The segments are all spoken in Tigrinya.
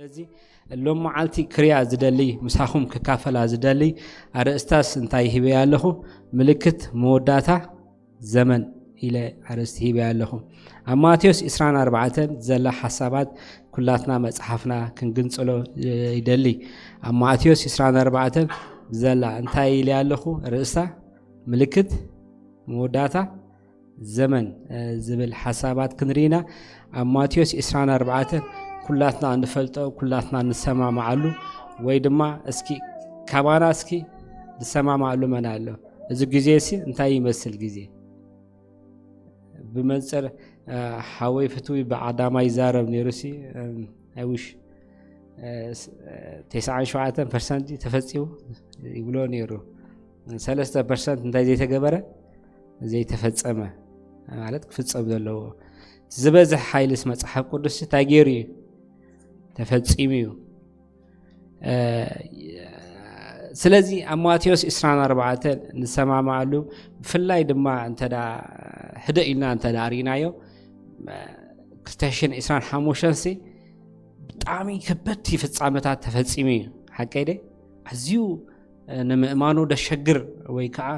ስለዚ ሎም መዓልቲ ክሪኣ ዝደሊ፣ ምሳኹም ክካፈላ ዝደሊ ኣርእስታስ እንታይ ሂበያ ኣለኹ? ምልክት መወዳእታ ዘመን ኢለ ኣርእስቲ ሂበያ ኣለኹ። ኣብ ማቴዎስ ዕስራን ኣርባዕተን ዘላ ሓሳባት ኩላትና መጽሓፍና ክንግንጽሎ ይደሊ። ኣብ ማቴዎስ ዕስራን ኣርባዕተን ዘላ እንታይ ኢለ ኣለኹ? ርእስታ ምልክት መወዳእታ ዘመን ዝብል ሓሳባት ክንርኢና። ኣብ ማቴዎስ ዕስራን ኣርባዕተን ኩላትና እንፈልጦ፣ ኩላትና እንሰማማዓሉ፣ ወይ ድማ እስኪ ካባና እስኪ ዝሰማማዓሉ መን ኣሎ? እዚ ግዜ ሲ እንታይ ይመስል ግዜ? ብመንጽር ሓወይ ፍትዊ ብዓዳማ ይዛረብ ነይሩ ሲ፣ ኣይውሽ ተስዓን ሸውዓተን ፐርሰንት ተፈጺሙ ይብሎ ነይሩ። ሰለስተ ፐርሰንት እንታይ ዘይተገበረ? ዘይተፈጸመ፣ ማለት ክፍጸም ዘለዎ። ዝበዝሕ ሓይልስ መጽሓፍ ቅዱስ እንታይ ገይሩ እዩ? ተፈጺሙ እዩ። ስለዚ ኣብ ማቴዎስ ዕስራን ኣርባዕተን ንሰማማዓሉ። ብፍላይ ድማ እንተ ህደ ኢልና እንተ ርኢናዮ፣ ክልተ ሽሕን ዕስራን ሓሙሽተን ሲ ብጣዕሚ ከበድቲ ፍጻመታት ተፈጺሙ እዩ። ሓቀይ ደ ኣዝዩ ንምእማኑ ደሸግር ወይ ከዓ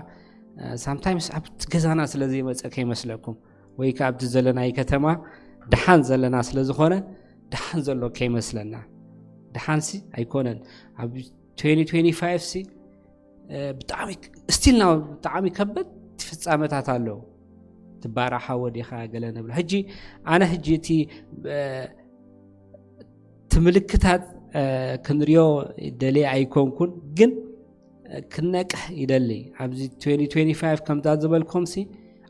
ሳምታይምስ ኣብ ገዛና ስለ ዘይመፀ ከይመስለኩም፣ ወይ ከዓ ኣብቲ ዘለናይ ከተማ ደሓን ዘለና ስለ ዝኾነ ደሓን ዘሎ ከይመስለና። ደሓን ሲ ኣይኮነን። ኣብ ትዌንቲ ትዌንቲ ፋይቭ ሲ ብጣዕሚ ስቲልና ብጣዕሚ ከበድቲ ፍጻመታት ኣለዉ። ትባራሓ ወዲኻ ገለ ንብሎ። ሕጂ ኣነ ሕጂ እቲ እቲ ምልክታት ክንሪኦ ደልየ ኣይኮንኩን፣ ግን ክነቅሕ ይደሊ። ኣብዚ ትዌንቲ ትዌንቲ ፋይቭ ከምዛ ዝበልኩም ሲ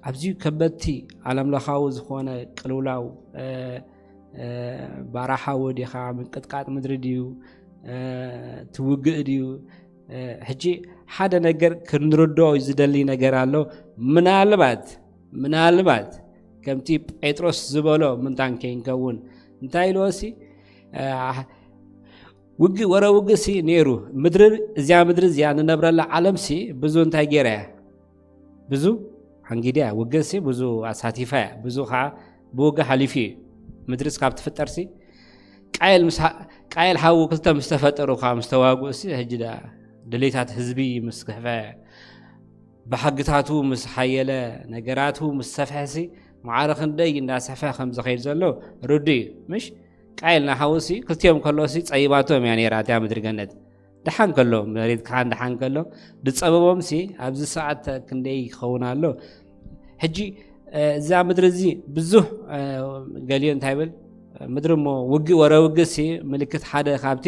ኣብዚ ከበድቲ ዓለምለኻዊ ዝኾነ ቅልውላው፣ ባራሓ ወዲኻ፣ ምንቅጥቃጥ ምድሪ ድዩ፣ ትውግእ ድዩ? ሕጂ ሓደ ነገር ክንርድኦ ዝደሊ ነገር ኣሎ። ምናልባት ምናልባት ከምቲ ጴጥሮስ ዝበሎ ምንታን ከይንከውን፣ እንታይ ኢልዎ ሲ ውግእ ወረ ውግእ ሲ ነይሩ። ምድሪ እዚኣ ምድሪ እዚኣ ንነብረላ ዓለም ሲ ብዙ እንታይ ገይራ እያ? ብዙ ሓንጊዳ እያ። ውግእ ሲ ብዙ ኣሳቲፋ እያ። ብዙ ከዓ ብውግእ ሓሊፉ እዩ። ምድሪ እስካብ ትፍጠር ሲ ቃየል ምስ ቃየል ሓዉ ክልተ ምስ ተፈጠሩ ከዓ ምስ ተዋግኡ ሲ ሕጂ ደኣ ድሌታት ህዝቢ ምስ ክሕፈ ብሓግታቱ ምስ ሓየለ ነገራቱ ምስ ሰፍሐ ሲ ማዕረ ክንደይ እንዳሰፍሐ ከም ዝኸይድ ዘሎ ርዱ እዩ። ምሽ ቃየል ንሓዉ ሲ ክልቲኦም ከሎ ሲ ጸይባቶም እያ ነይራ እቲያ ምድሪ ገነት። ደሓን ከሎ መሬት ክሓን ደሓን ከሎ ድጸበቦም ሲ ኣብዚ ሰዓት ክንደይ ክኸውን ኣሎ። ሕጂ እዛ ምድሪ እዚ ብዙሕ ገሊዮ እንታይ ብል ምድሪ እሞ ውግእ ወረ ውግእ ሲ ምልክት ሓደ ካብቲ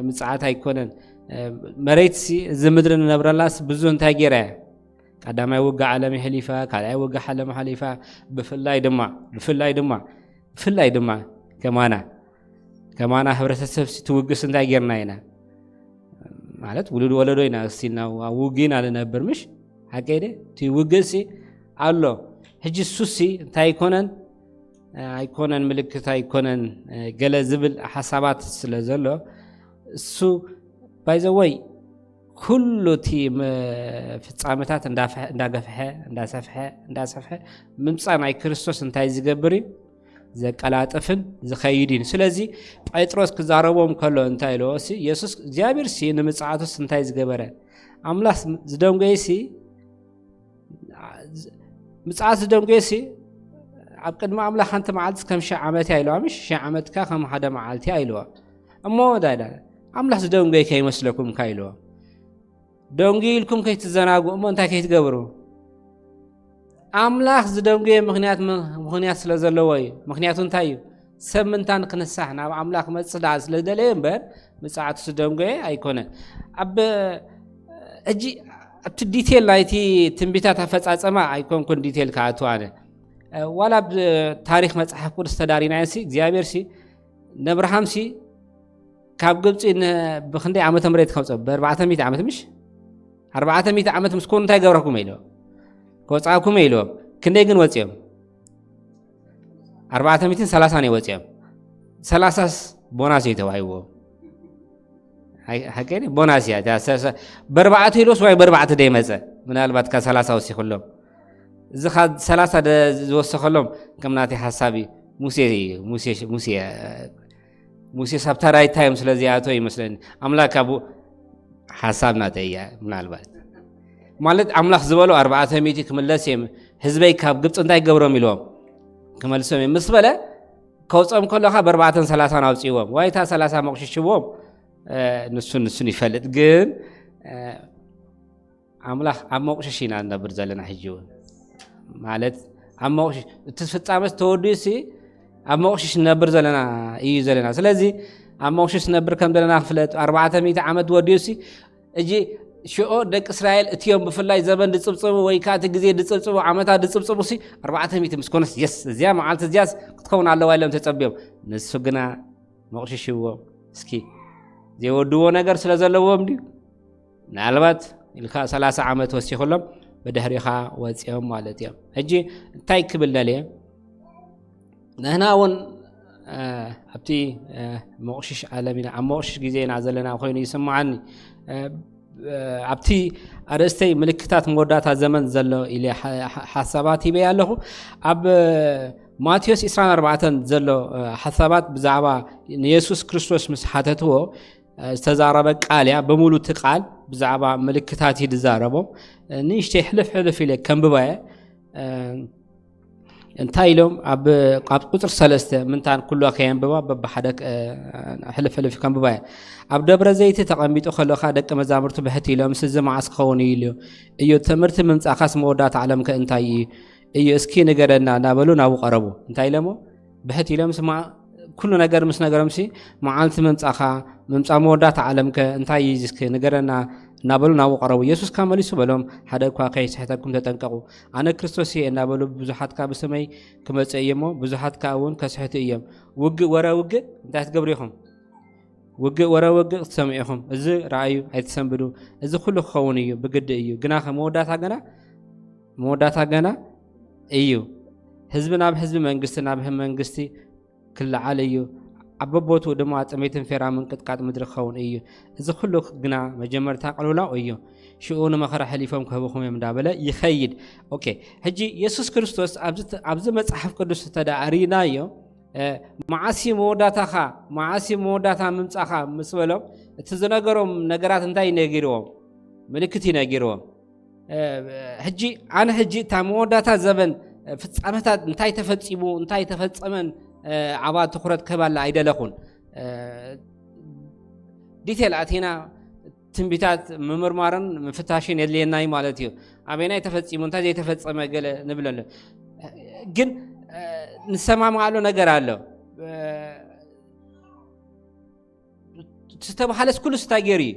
ምጽዓት ኣይኮነን። መሬት ሲ እዚ ምድሪ ንነብረላስ ብዙ እንታይ ገይራ እያ? ቀዳማይ ውግእ ዓለም ይሕሊፋ፣ ካልኣይ ውግእ ዓለም ሓሊፋ፣ ብፍላይ ድማ ብፍላይ ድማ ብፍላይ ድማ ከማና ከማና ሕብረተሰብ ሲ ትውግስ እንታይ ጌርና ኢና? ማለት ውሉድ ወለዶ ኢና እስቲና ኣብ ውግእ ኢና ንነብር፣ ምሽ ሓቀይ ደ? እቲ ውግእ ሲ ኣሎ። ሕጂ እሱ ሲ እንታይ ኣይኮነን ኣይኮነን ምልክት ኣይኮነን ገለ ዝብል ሓሳባት ስለ ዘሎ እሱ ባይዘወይ ኩሉ እቲ ፍጻመታት እንዳገፍሐ እንዳሰፍሐ እንዳሰፍሐ ምምፃእ ናይ ክርስቶስ እንታይ ዝገብር እዩ? ዘቀላጥፍን ዝኸይድ እዩ። ስለዚ ጴጥሮስ ክዛረቦም ከሎ እንታይ ኢልዎ ሲ የሱስ እግዚኣብሔር ሲ ንምጽኣቱስ እንታይ ዝገበረ? ኣምላኽ ዝደንጎየ ሲ ምጽኣት ዝደንጎየ ሲ ኣብ ቅድሚ ኣምላኽ ሓንቲ መዓልቲ ከም ሽሕ ዓመት እያ ኢልዋ። ምሽ ሽሕ ዓመትካ ከም ሓደ መዓልቲ እያ ኢልዋ። እሞ ዳዳ ኣምላኽ ዝደንጎየ ከይመስለኩም ካ ኢልዎ። ደንጉ ኢልኩም ከይትዘናጉ እሞ እንታይ ከይትገብሩ? ኣምላኽ ዝደንጎየ ምኽንያት ምኽንያት ስለ ዘለዎ እዩ። ምኽንያቱ እንታይ እዩ? ሰብ ምንታን ክንሳሕ ናብ ኣምላኽ መጽእ ደኣ ስለ ዝደለየ እምበር ምጽኣቱ ዝደንጎየ ኣይኮነን። ኣብ ሕጂ ኣብቲ ዲቴል ናይቲ ትንቢታት ኣፈጻጸማ ኣይኮንኩን ዲቴል ክኣቱ ኣነ። ዋላ ኣብ ታሪኽ መጽሓፍ ቅዱስ ተዳሪናዮ ሲ እግዚኣብሔር ሲ ነብርሃም ሲ ካብ ግብፂ ን- ብክንደይ ዓመተ ምህረት ከምፀ ብኣርባዕተ ሚእቲ ዓመት ምሽ ኣርባዕተ ሚእቲ ዓመት ምስ ኮኑ እንታይ ገብረኩም ኢልዎም ከወፃእኩም ኢልዎም ክንደይ ግን ወፂኦም ኣርባዕተ ሚእትን ሰላሳን እዮም ወፂኦም ሰላሳስ ቦናስ እዩ ተዋሂብዎም ሓቂ ቦናስ እያ በርባዕተ ኢሎስ ወይ በርባዕተ ደይመፀ ምናልባት ካብ ሰላሳ ወሲክሎም እዚ ካብ ሰላሳ ዝወሰኸሎም ከም ናተይ ሓሳብ እዩ ሙሴ ሙሴ ሙሴ ሙሴ ሳብ ተራይታ እዮም ስለ ዝኣተው ይመስለኒ። ኣምላክ ኣብኡ ሓሳብ ናተይ እያ ምናልባት። ማለት ኣምላኽ ዝበሎ ኣርባዕተ ሚእቲ ክምለስ እዮም። ህዝበይ ካብ ግብፂ እንታይ ገብሮም ኢልዎም ክመልሶም እዮም ምስ በለ፣ ከውፅኦም ከለኻ ብኣርባዕተን ሰላሳን ኣውፅእዎም። ዋይታ ሰላሳ መቑሽሽዎም። እ፣ ንሱን ንሱን ይፈልጥ። ግን፣ እ፣ ኣምላኽ ኣብ መቑሽሽ ኢና ንነብር ዘለና ሕጂ እውን። ማለት ኣብ መቑሽሽ፣ እቲ ፍጻመስ ተወዲኡሲ ኣብ መቑሽሽ ንነብር ዘለና እዩ ዘለና። ስለዚ ኣብ መቑሽሽ ንነብር ከም ዘለና ክፍለጥ፣ ኣርባዕተ ሚእቲ ዓመት ወዲኡሲ፣ እጂ ሽኦ ደቂ እስራኤል እትዮም ብፍላይ ዘበን ድጽብጽቡ ወይ ከኣ እቲ ግዜ ድጽብጽቡ፣ ዓመታት ድጽብጽቡ ሲ ኣርባዕተ ሚእቲ ምስ ኮነስ፣ የስ፣ እዚያ መዓልቲ እዚያስ ክትከውን ኣለዋ ኢሎም ተጸብዮም። ንሱ ግና መቑሽሽዎም። እስኪ ዘይወድዎ ነገር ስለ ዘለዎም ድዩ? ምናልባት ኢልካ ሰላሳ ዓመት ወሲኹሎም ብድሕሪኻ ወፂኦም ማለት እዮም። ሕጂ እንታይ ክብል ደልየ? ንሕና እውን፣ እ፣ ኣብቲ፣ እ፣ መቑሽሽ ዓለም ኢና፣ ኣብ መቑሽሽ ግዜ ኢና ዘለና ኮይኑ ይስምዓኒ። እ፣ እ፣ ኣብቲ ኣርእስተይ ምልክታት መወዳእታ ዘመን ዘሎ ኢለ ሓ-፣ ሓ-፣ ሓሳባት ሂበ ኣለኹ። ኣብ፣ እ፣ ማቴዎስ ዕስራን ኣርባዕተን ዘሎ፣ እ፣ ሓሳባት ብዛዕባ ንየሱስ ክርስቶስ ምስ ሓተትዎ፣ እ፣ ዝተዛረበ ቃል እያ። ብምሉእ እቲ ቃል ብዛዕባ ምልክታት እዩ ዝዛረቦም። እ፣ ንእሽተይ ሕልፍ ሕልፍ ኢለ ከንብባ እየ። እ፣ እንታይ ኢሎም ኣብ፣ ኣብ ቁፅሪ ሰለስተ ምንታን ኩሎ ከየንብባ በብሓደ፣ እ፣ ሕልፍ ሕልፍ ከንብባ እየ። ኣብ ደብረ ዘይቲ ተቐሚጡ ከለኻ ደቂ መዛሙርቱ ብሕት ኢሎም፣ "እዚ መዓስ ክኸውን እዩ?" ኢሉ እዩ። "ትምህርቲ ምምጻእካስ መወዳእታ ዓለምከ እንታይ እዩ? እዩ እስኪ ንገረና?" እናበሉ ናብኡ ቀረቡ። እንታይ ኢሎሞ? ብሕት ኢሎም ስማ-፣ ኩሉ ነገር ምስ ነገሮምሲ፣ "መዓልቲ ምምጻእኻ፣ ምምጻእ መወዳእታ ዓለምከ እንታይ እዩ እስኪ ንገረና?" እናበሉ ናብኡ ቀረቡ። የሱስ ከኣ መሊሱ በሎም፣ "ሓደ እኳ ከይስሕተኩም ተጠንቀቑ። ኣነ ክርስቶስ እየ እናበሉ ብዙሓት ከኣ ብስመይ ክመጹ እየሞ፣ ብዙሓት ከኣ እውን ከስሕቱ እዮም። ውግእ ወረ ውግእ እንታይ ትገብሩ ኢኹም? ውግእ ወረ ውግእ ክትሰምዑ ኢኹም። እዚ ረኣዩ፣ ኣይትሰንብዱ። እዚ ኩሉ ክኸውን እዩ፣ ብግዲ እዩ። ግናኸ መወዳእታ ገና፣ መወዳእታ ገና እዩ። ህዝቢ ናብ ህዝቢ፣ መንግስቲ ናብ መንግስቲ ክለዓል እዩ። ኣብ በቦትኡ ድማ ጥሜትን ፌራ ምንቅጥቃጥ ምድሪ ክኸውን እዩ። እዚ ኩሉ ግና መጀመርታ ቅልውላው እዩ። ሽኡ ንመኸራ ሕሊፎም ክህብኹም እዮም" እንዳበለ ይኸይድ። ኦኬ፣ ሕጂ የሱስ ክርስቶስ ኣብዚ ተ-፣ ኣብዚ መጽሓፍ ቅዱስ እንተ ደኣ ርኢናዮ፣ እ፣ መዓስ እዩ መወዳእታኻ፣ መዓስ እዩ መወዳእታ ምምጻኻ ምስ በሎም፣ እቲ ዝነገሮም ነገራት እንታይ እዩ ነጊርዎም? ምልክት እዩ ነጊርዎም። እ፣ ሕጂ ኣነ ሕጂ እታ መወዳእታ ዘበን፣ እ፣ ፍጻመታት እንታይ ተፈጺሙ፣ እንታይ ተፈጸመን፣ እ፣ ዓባ ትኹረት ክህባላ ኣይደለኹን። እ፣ ዲቴል ኣቲና ትንቢታት ምምርማርን ምፍታሽን የድልየና እዩ ማለት እዩ። ኣበናይ ተፈጺሙ፣ እንታይ ዘይተፈጸመ ገለ ንብለሉ። ግን፣ እ፣ ንሰማምዓሉ ነገር ኣሎ። እ፣ ዝተባህለስ ኩሉስ እንታይ ገይሩ እዩ?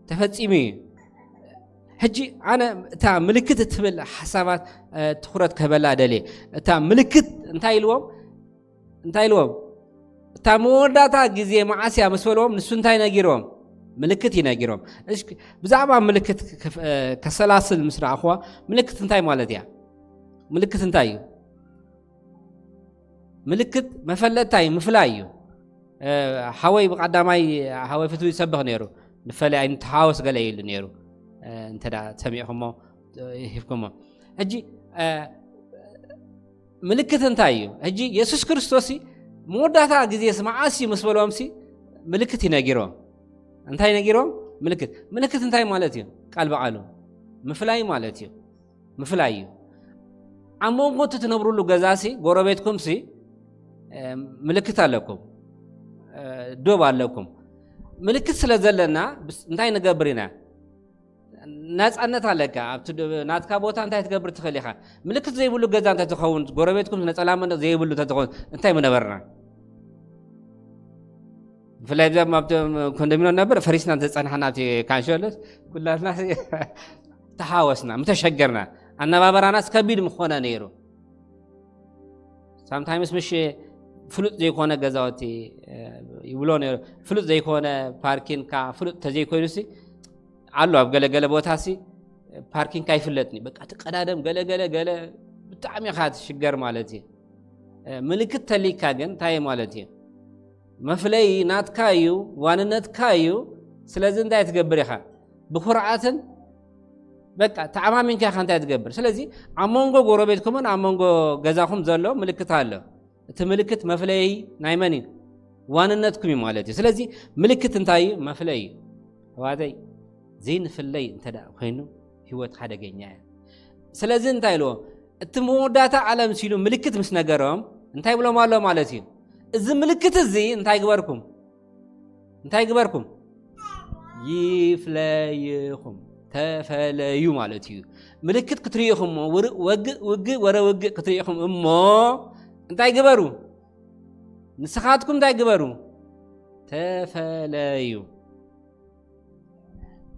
ተፈጺሙ እዩ። ሕጂ ኣነ እታ ምልክት እትብል ሓሳባት፣ እ፣ ትኹረት ክህበላ ደልየ። እታ ምልክት እንታይ ኢልዎም? እንታይ ኢልዎም? እታ መወዳእታ ግዜ መዓስ እያ ምስ በልዎም፣ ንሱ እንታይ ነጊርዎም? ምልክት እዩ ነጊርዎም። እሺ፣ ብዛዕባ ምልክት ከፍ-፣ እ፣ ከሰላስል ምስ ረኣኽዋ፣ ምልክት እንታይ ማለት እያ? ምልክት እንታይ እዩ? ምልክት መፈለጥታ እዩ፣ ምፍላይ እዩ። እ፣ ሓወይ ብቐዳማይ፣ ሓወይ ፍትዊ ይሰብኽ ነይሩ። ንፈለይ ኣይንተሓወስ ገለ ኢሉ ነይሩ። እ፣ እንተ ደኣ ሰሚዕኩሞ፣ እ፣ ሂብኩሞ። ሕጂ፣ እ፣ ምልክት እንታይ እዩ? ሕጂ የሱስ ክርስቶስ ሲ መወዳእታ ግዜስ መዓስ እዩ ምስ በልዎምሲ ምልክት እዩ ነጊርዎም። እንታይ ነጊርዎም? ምልክት። ምልክት እንታይ ማለት እዩ? ቃል ብቓሉ ምፍላይ ማለት እዩ። ምፍላይ እዩ። ኣብ መንጎ እቲ ትነብሩሉ ገዛሲ፣ ጎረቤትኩምሲ፣ እ፣ ምልክት ኣለኩም። እ፣ ዶብ ኣለኩም። ምልክት ስለ ዘለና፣ ብስ-፣ እንታይ ንገብር ኢና? ናጻነት ኣለካ። ኣብቲ ዶ-፣ ናትካ ቦታ እንታይ ትገብር ትኽእል ኢኻ። ምልክት ዘይብሉ ገዛ እንተትኸውን፣ ጎረቤትኩም ነጸላ መንደቕ ዘይብሉ እንተትኸውን፣ እንታይ ምነበርና? ብፍላይ ብዛዕባ ኣብቶም ኮንዶሚኖም ነበር ፈሪስና እንተጸናሕና ኣብቲ ካንሸሎስ፣ ኩላትና ተሓወስና፣ ምተሸገርና። ኣነባበራናስ ከቢድ ምኾነ ነይሩ። ሳምታይምስ ምሽ ፍሉጥ ዘይኮነ ገዛውቲ፣ እ፣ ይብሎ ነይሩ። ፍሉጥ ዘይኮነ ፓርኪንካ ፍሉጥ ተዘይኮይኑሲ፣ ኣሎ ኣብ ገለ ገለ ቦታሲ ፓርኪንካ ይፍለጥኒ። በቃ ትቀዳደም፣ ገለ ገለ ገለ ብጣዕሚ ኢኻ ትሽገር ማለት እዩ። እ፣ ምልክት ተሊካ ግን እንታይ ማለት እዩ? መፍለይ ናትካ እዩ፣ ዋንነትካ እዩ። ስለዚ እንታይ ትገብር ኢኻ? ብኩርዓትን በቃ ተዓማሚንካ ኢኻ እንታይ ትገብር። ስለዚ ኣብ መንጎ ጎረቤትኩምን ኣብ መንጎ ገዛኹም ዘሎ ምልክት ኣሎ። እቲ ምልክት መፍለይ ናይ መን እዩ? ዋንነትኩም እዩ ማለት እዩ። ስለዚ ምልክት እንታይ እዩ? መፍለይ እዩ። ኣሕዋተይ፣ ዘይንፍለይ እንተ ደኣ ኮይኑ ህይወት ሓደገኛ እያ። ስለዚ እንታይ ኢልዎ? እቲ መወዳእታ ዓለም ሲሉ ምልክት ምስ ነገሮም እንታይ ብሎም ኣሎ ማለት እዩ? እዚ ምልክት እዚ እንታይ ግበርኩም? እንታይ ግበርኩም? ይፍለይኹም፣ ተፈለዩ ማለት እዩ። ምልክት ክትርእይኹም እሞ፣ ውር-፣ ወግእ ውግእ ወረ ውግእ ክትርእይኹም እሞ እንታይ ግበሩ? ንስኻትኩም እንታይ ግበሩ? ተፈለዩ።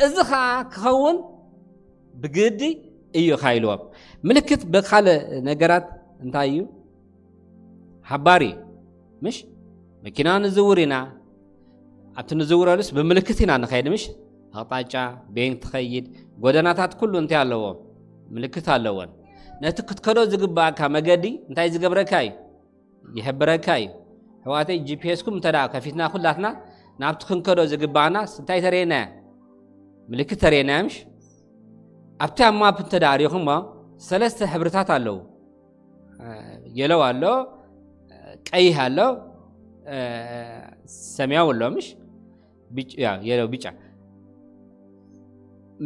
እዚ ኸዓ ክኸውን ብግዲ እዩ ኻ ኢልዎም። ምልክት ብኻልእ ነገራት እንታይ እዩ? ሓባሪ እዩ። ምሽ? መኪና ንዝውር ኢና። ኣብቲ ንዝውረሉስ ብምልክት ኢና ንኸይድ፣ ምሽ? ኣቕጣጫ፣ ቤን ትኸይድ፣ ጎደናታት ኩሉ እንታይ ኣለዎ? ምልክት ኣለዎን። ነቲ ክትከዶ ዝግባእካ መገዲ እንታይ ዝገብረካ እዩ? ይሕብረካ እዩ። ኣሕዋተይ፣ ጂፒኤስኩም እንተ ደኣ ከፊትና ኩላትና ናብቲ ክንከዶ ዝግባእና እንታይ ተርእየና እያ? ምልክት ተርእየና እያ፣ ምሽ? ኣብቲ ኣብ ማፕ እንተ ደኣ ሪኢኹሞ ሰለስተ ሕብርታት ኣለዉ። የለው ኣሎ፣ ቀይሕ ኣሎ፣ ሰማያዊ ኣሎ፣ ምሽ? ቢጭ-፣ ያ፣ የለው፣ ቢጫ።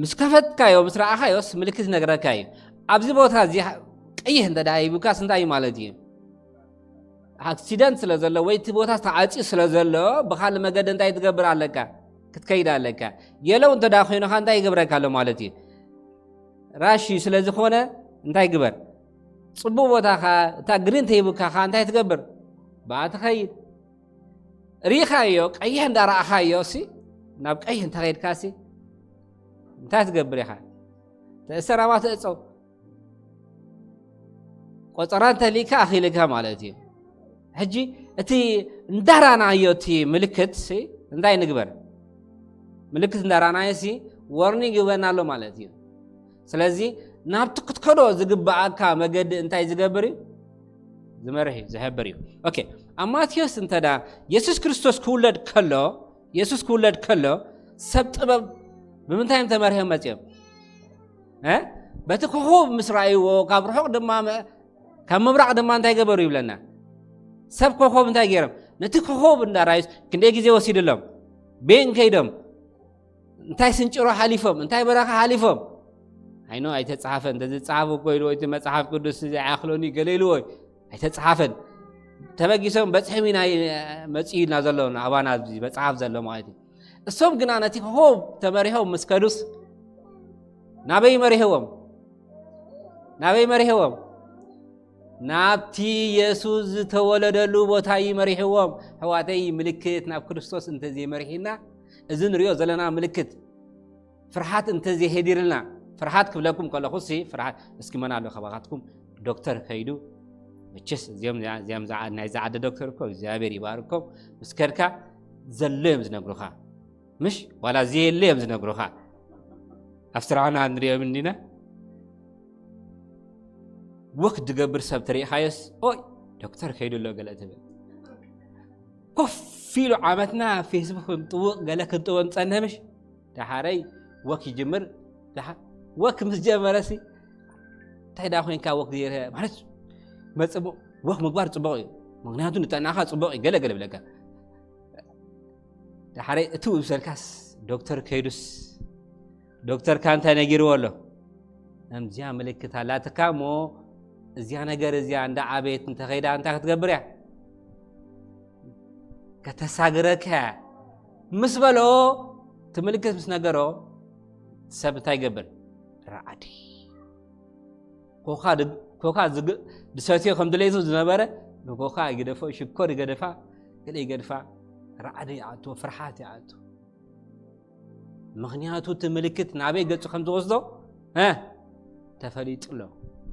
ምስ ከፈትካዮ፣ ምስ ረኣኻዮስ ምልክት ይነግረካ እዩ። ኣብዚ ቦታ እዚ ቀይሕ እንተ ደኣ ሂቡካስ እንታይ እዩ ማለት እዩ? ኣክሲደንት ስለ ዘሎ ወይ እቲ ቦታ ተዓፅዩ ስለ ዘሎ ብኻልእ መገዲ እንታይ ትገብር ኣለካ? ክትከይድ ኣለካ። የለው እንተ ደኣ ኮይኑኻ እንታይ ይገብረካ ኣሎ ማለት እዩ? ራሽ ስለ ዝኾነ እንታይ ግበር? ጽቡቕ ቦታኻ፣ እታ ግሪን ተሂቡካኻ እንታይ ትገብር? ብኣ ትኸይድ። ርኢኻዮ፣ ቀይሕ እንዳረኣኻዮ ሲ፣ ናብ ቀይሕ እንተኸይድካ ሲ፣ እንታይ ትገብር ኢኻ? ተእሰር፣ ኣብኣ ትእጸው። ቆጸራ እንተሊእካ ኣኺልካ ማለት እዩ። ሕጂ እቲ እንዳራናዮ እቲ ምልክት ሲ፣ እንታይ ንግበር? ምልክት እንዳራናዮ ሲ፣ ዎርኒንግ ይህበና ኣሎ ማለት እዩ። ስለዚ ናብቲ ክትከዶ ዝግብኣካ መገዲ እንታይ ዝገብር እዩ? ዝመርሕ እዩ፣ ዝሕብር እዩ። ኦኬ፣ ኣብ ማቴዎስ እንተ ደኣ የሱስ ክርስቶስ ክውለድ ከሎ፣ የሱስ ክውለድ ከሎ ሰብ ጥበብ ብምንታይ እዮም ተመርሕዮም መጺኦም? እ? በቲ ኮኾብ ምስ ረኣይዎ፣ ካብ ርሑቕ ድማ መ-፣ ካብ ምብራቕ ድማ እንታይ ገበሩ ይብለና? ሰብ ኮኾብ እንታይ ገይሮም? ነቲ ኮኾብ እንዳረኣዩስ ክንደይ ግዜ ወሲድሎም? ቤን ከይዶም? እንታይ ስንጭሮ ሓሊፎም? እንታይ በረኻ ሓሊፎም? ኣይኖ ኣይተጻሓፈን። እንተዝጻሓፍ እኮ ኢሉ እቲ መጽሓፍ ቅዱስ እዚ ኣይኣኽሎን እዩ ገለ ኢልዎ እዩ። ኣይተጻሓፈን። ተበጊሶም በጽሕም ኢና መጺኡ ኢልና ዘሎ ኣባና ኣብዚ መጽሓፍ ዘሎ ማለት እዩ። እሶም ግና ነቲ ኮኾብ ተመሪሖም ምስ ከዱስ ናበይ መሪሕዎም? ናበይ መሪሕዎም? ናብቲ የሱስ ዝተወለደሉ ቦታ እዩ መሪሕዎም። ኣሕዋተይ፣ ምልክት ናብ ክርስቶስ እንተዘይመሪሕና፣ እዚ ንሪኦ ዘለና ምልክት ፍርሓት እንተዘይሄዲርልና፣ ፍርሓት ክብለኩም ከለኹ ሲ፣ ፍርሓት፣ እስኪ መን ኣሎ ካባኻትኩም ዶክተር ከይዱ? መቸስ እዚኦም፣ እዚኦም ዝዓ-፣ ናይዚ ዓዲ ዶክተር እኮ እግዚኣብሔር ይባርኮም። ምስ ከድካ ዘሎ እዮም ዝነግሩኻ። ምሽ? ዋላ ዘየለ እዮም ዝነግሩኻ። ኣብ ስራሕና ንሪኦም እንዲና። ወክ ዝገብር ሰብ ተሪእኻዮስ፣ ኦይ፣ ዶክተር ከይዱ ኣሎ ገለ ትብል። ኮፍ ኢሉ ዓመትና ፌስቡክ ክንጥውቕ ገለ ክንጥውቕ ንጸንሕ ምሽ? ደሓረይ ወክ ይጅምር። ደሓ-፣ ወክ ምስ ጀመረሲ፣ እንታይ ደኣ ኮይንካ ወክ ዘይረ-፣ ማለት መጽቡ-፣ ወክ ምግባር ጽቡቕ እዩ። ምኽንያቱ ንጥዕናኻ ጽቡቕ እዩ። ገለ ገለ ብለካ። ደሓረይ እትው ዝብሰልካስ ዶክተር ከይዱስ ዶክተርካ እንታይ ነጊርዎ ኣሎ? ከምዚኣ ምልክት ኣላትካ እሞ እዚኣ ነገር እዚኣ እንዳ ዓበየት እንተኸይዳ እንታይ ክትገብር እያ? ከተሳግረካ እያ። ምስ በሎ እቲ ምልክት ምስ ነገሮ ሰብ እንታይ ይገብር? ራዕዲ። ኮካ ድ-፣ ኮካ ዝግ-፣ ዝሰትዮ ከም ድሌቱ ዝነበረ ንኮካ ይግደፎ፣ ሽኮር ይገደፋ፣ ገለ ይገድፋ፣ ራዕዲ ይኣትዎ፣ ፍርሓት ይኣትዎ። ምኽንያቱ እቲ ምልክት ናበይ ገጹ ከም ዝወስዶ፣ እ፣ ተፈሊጡ ኣሎ።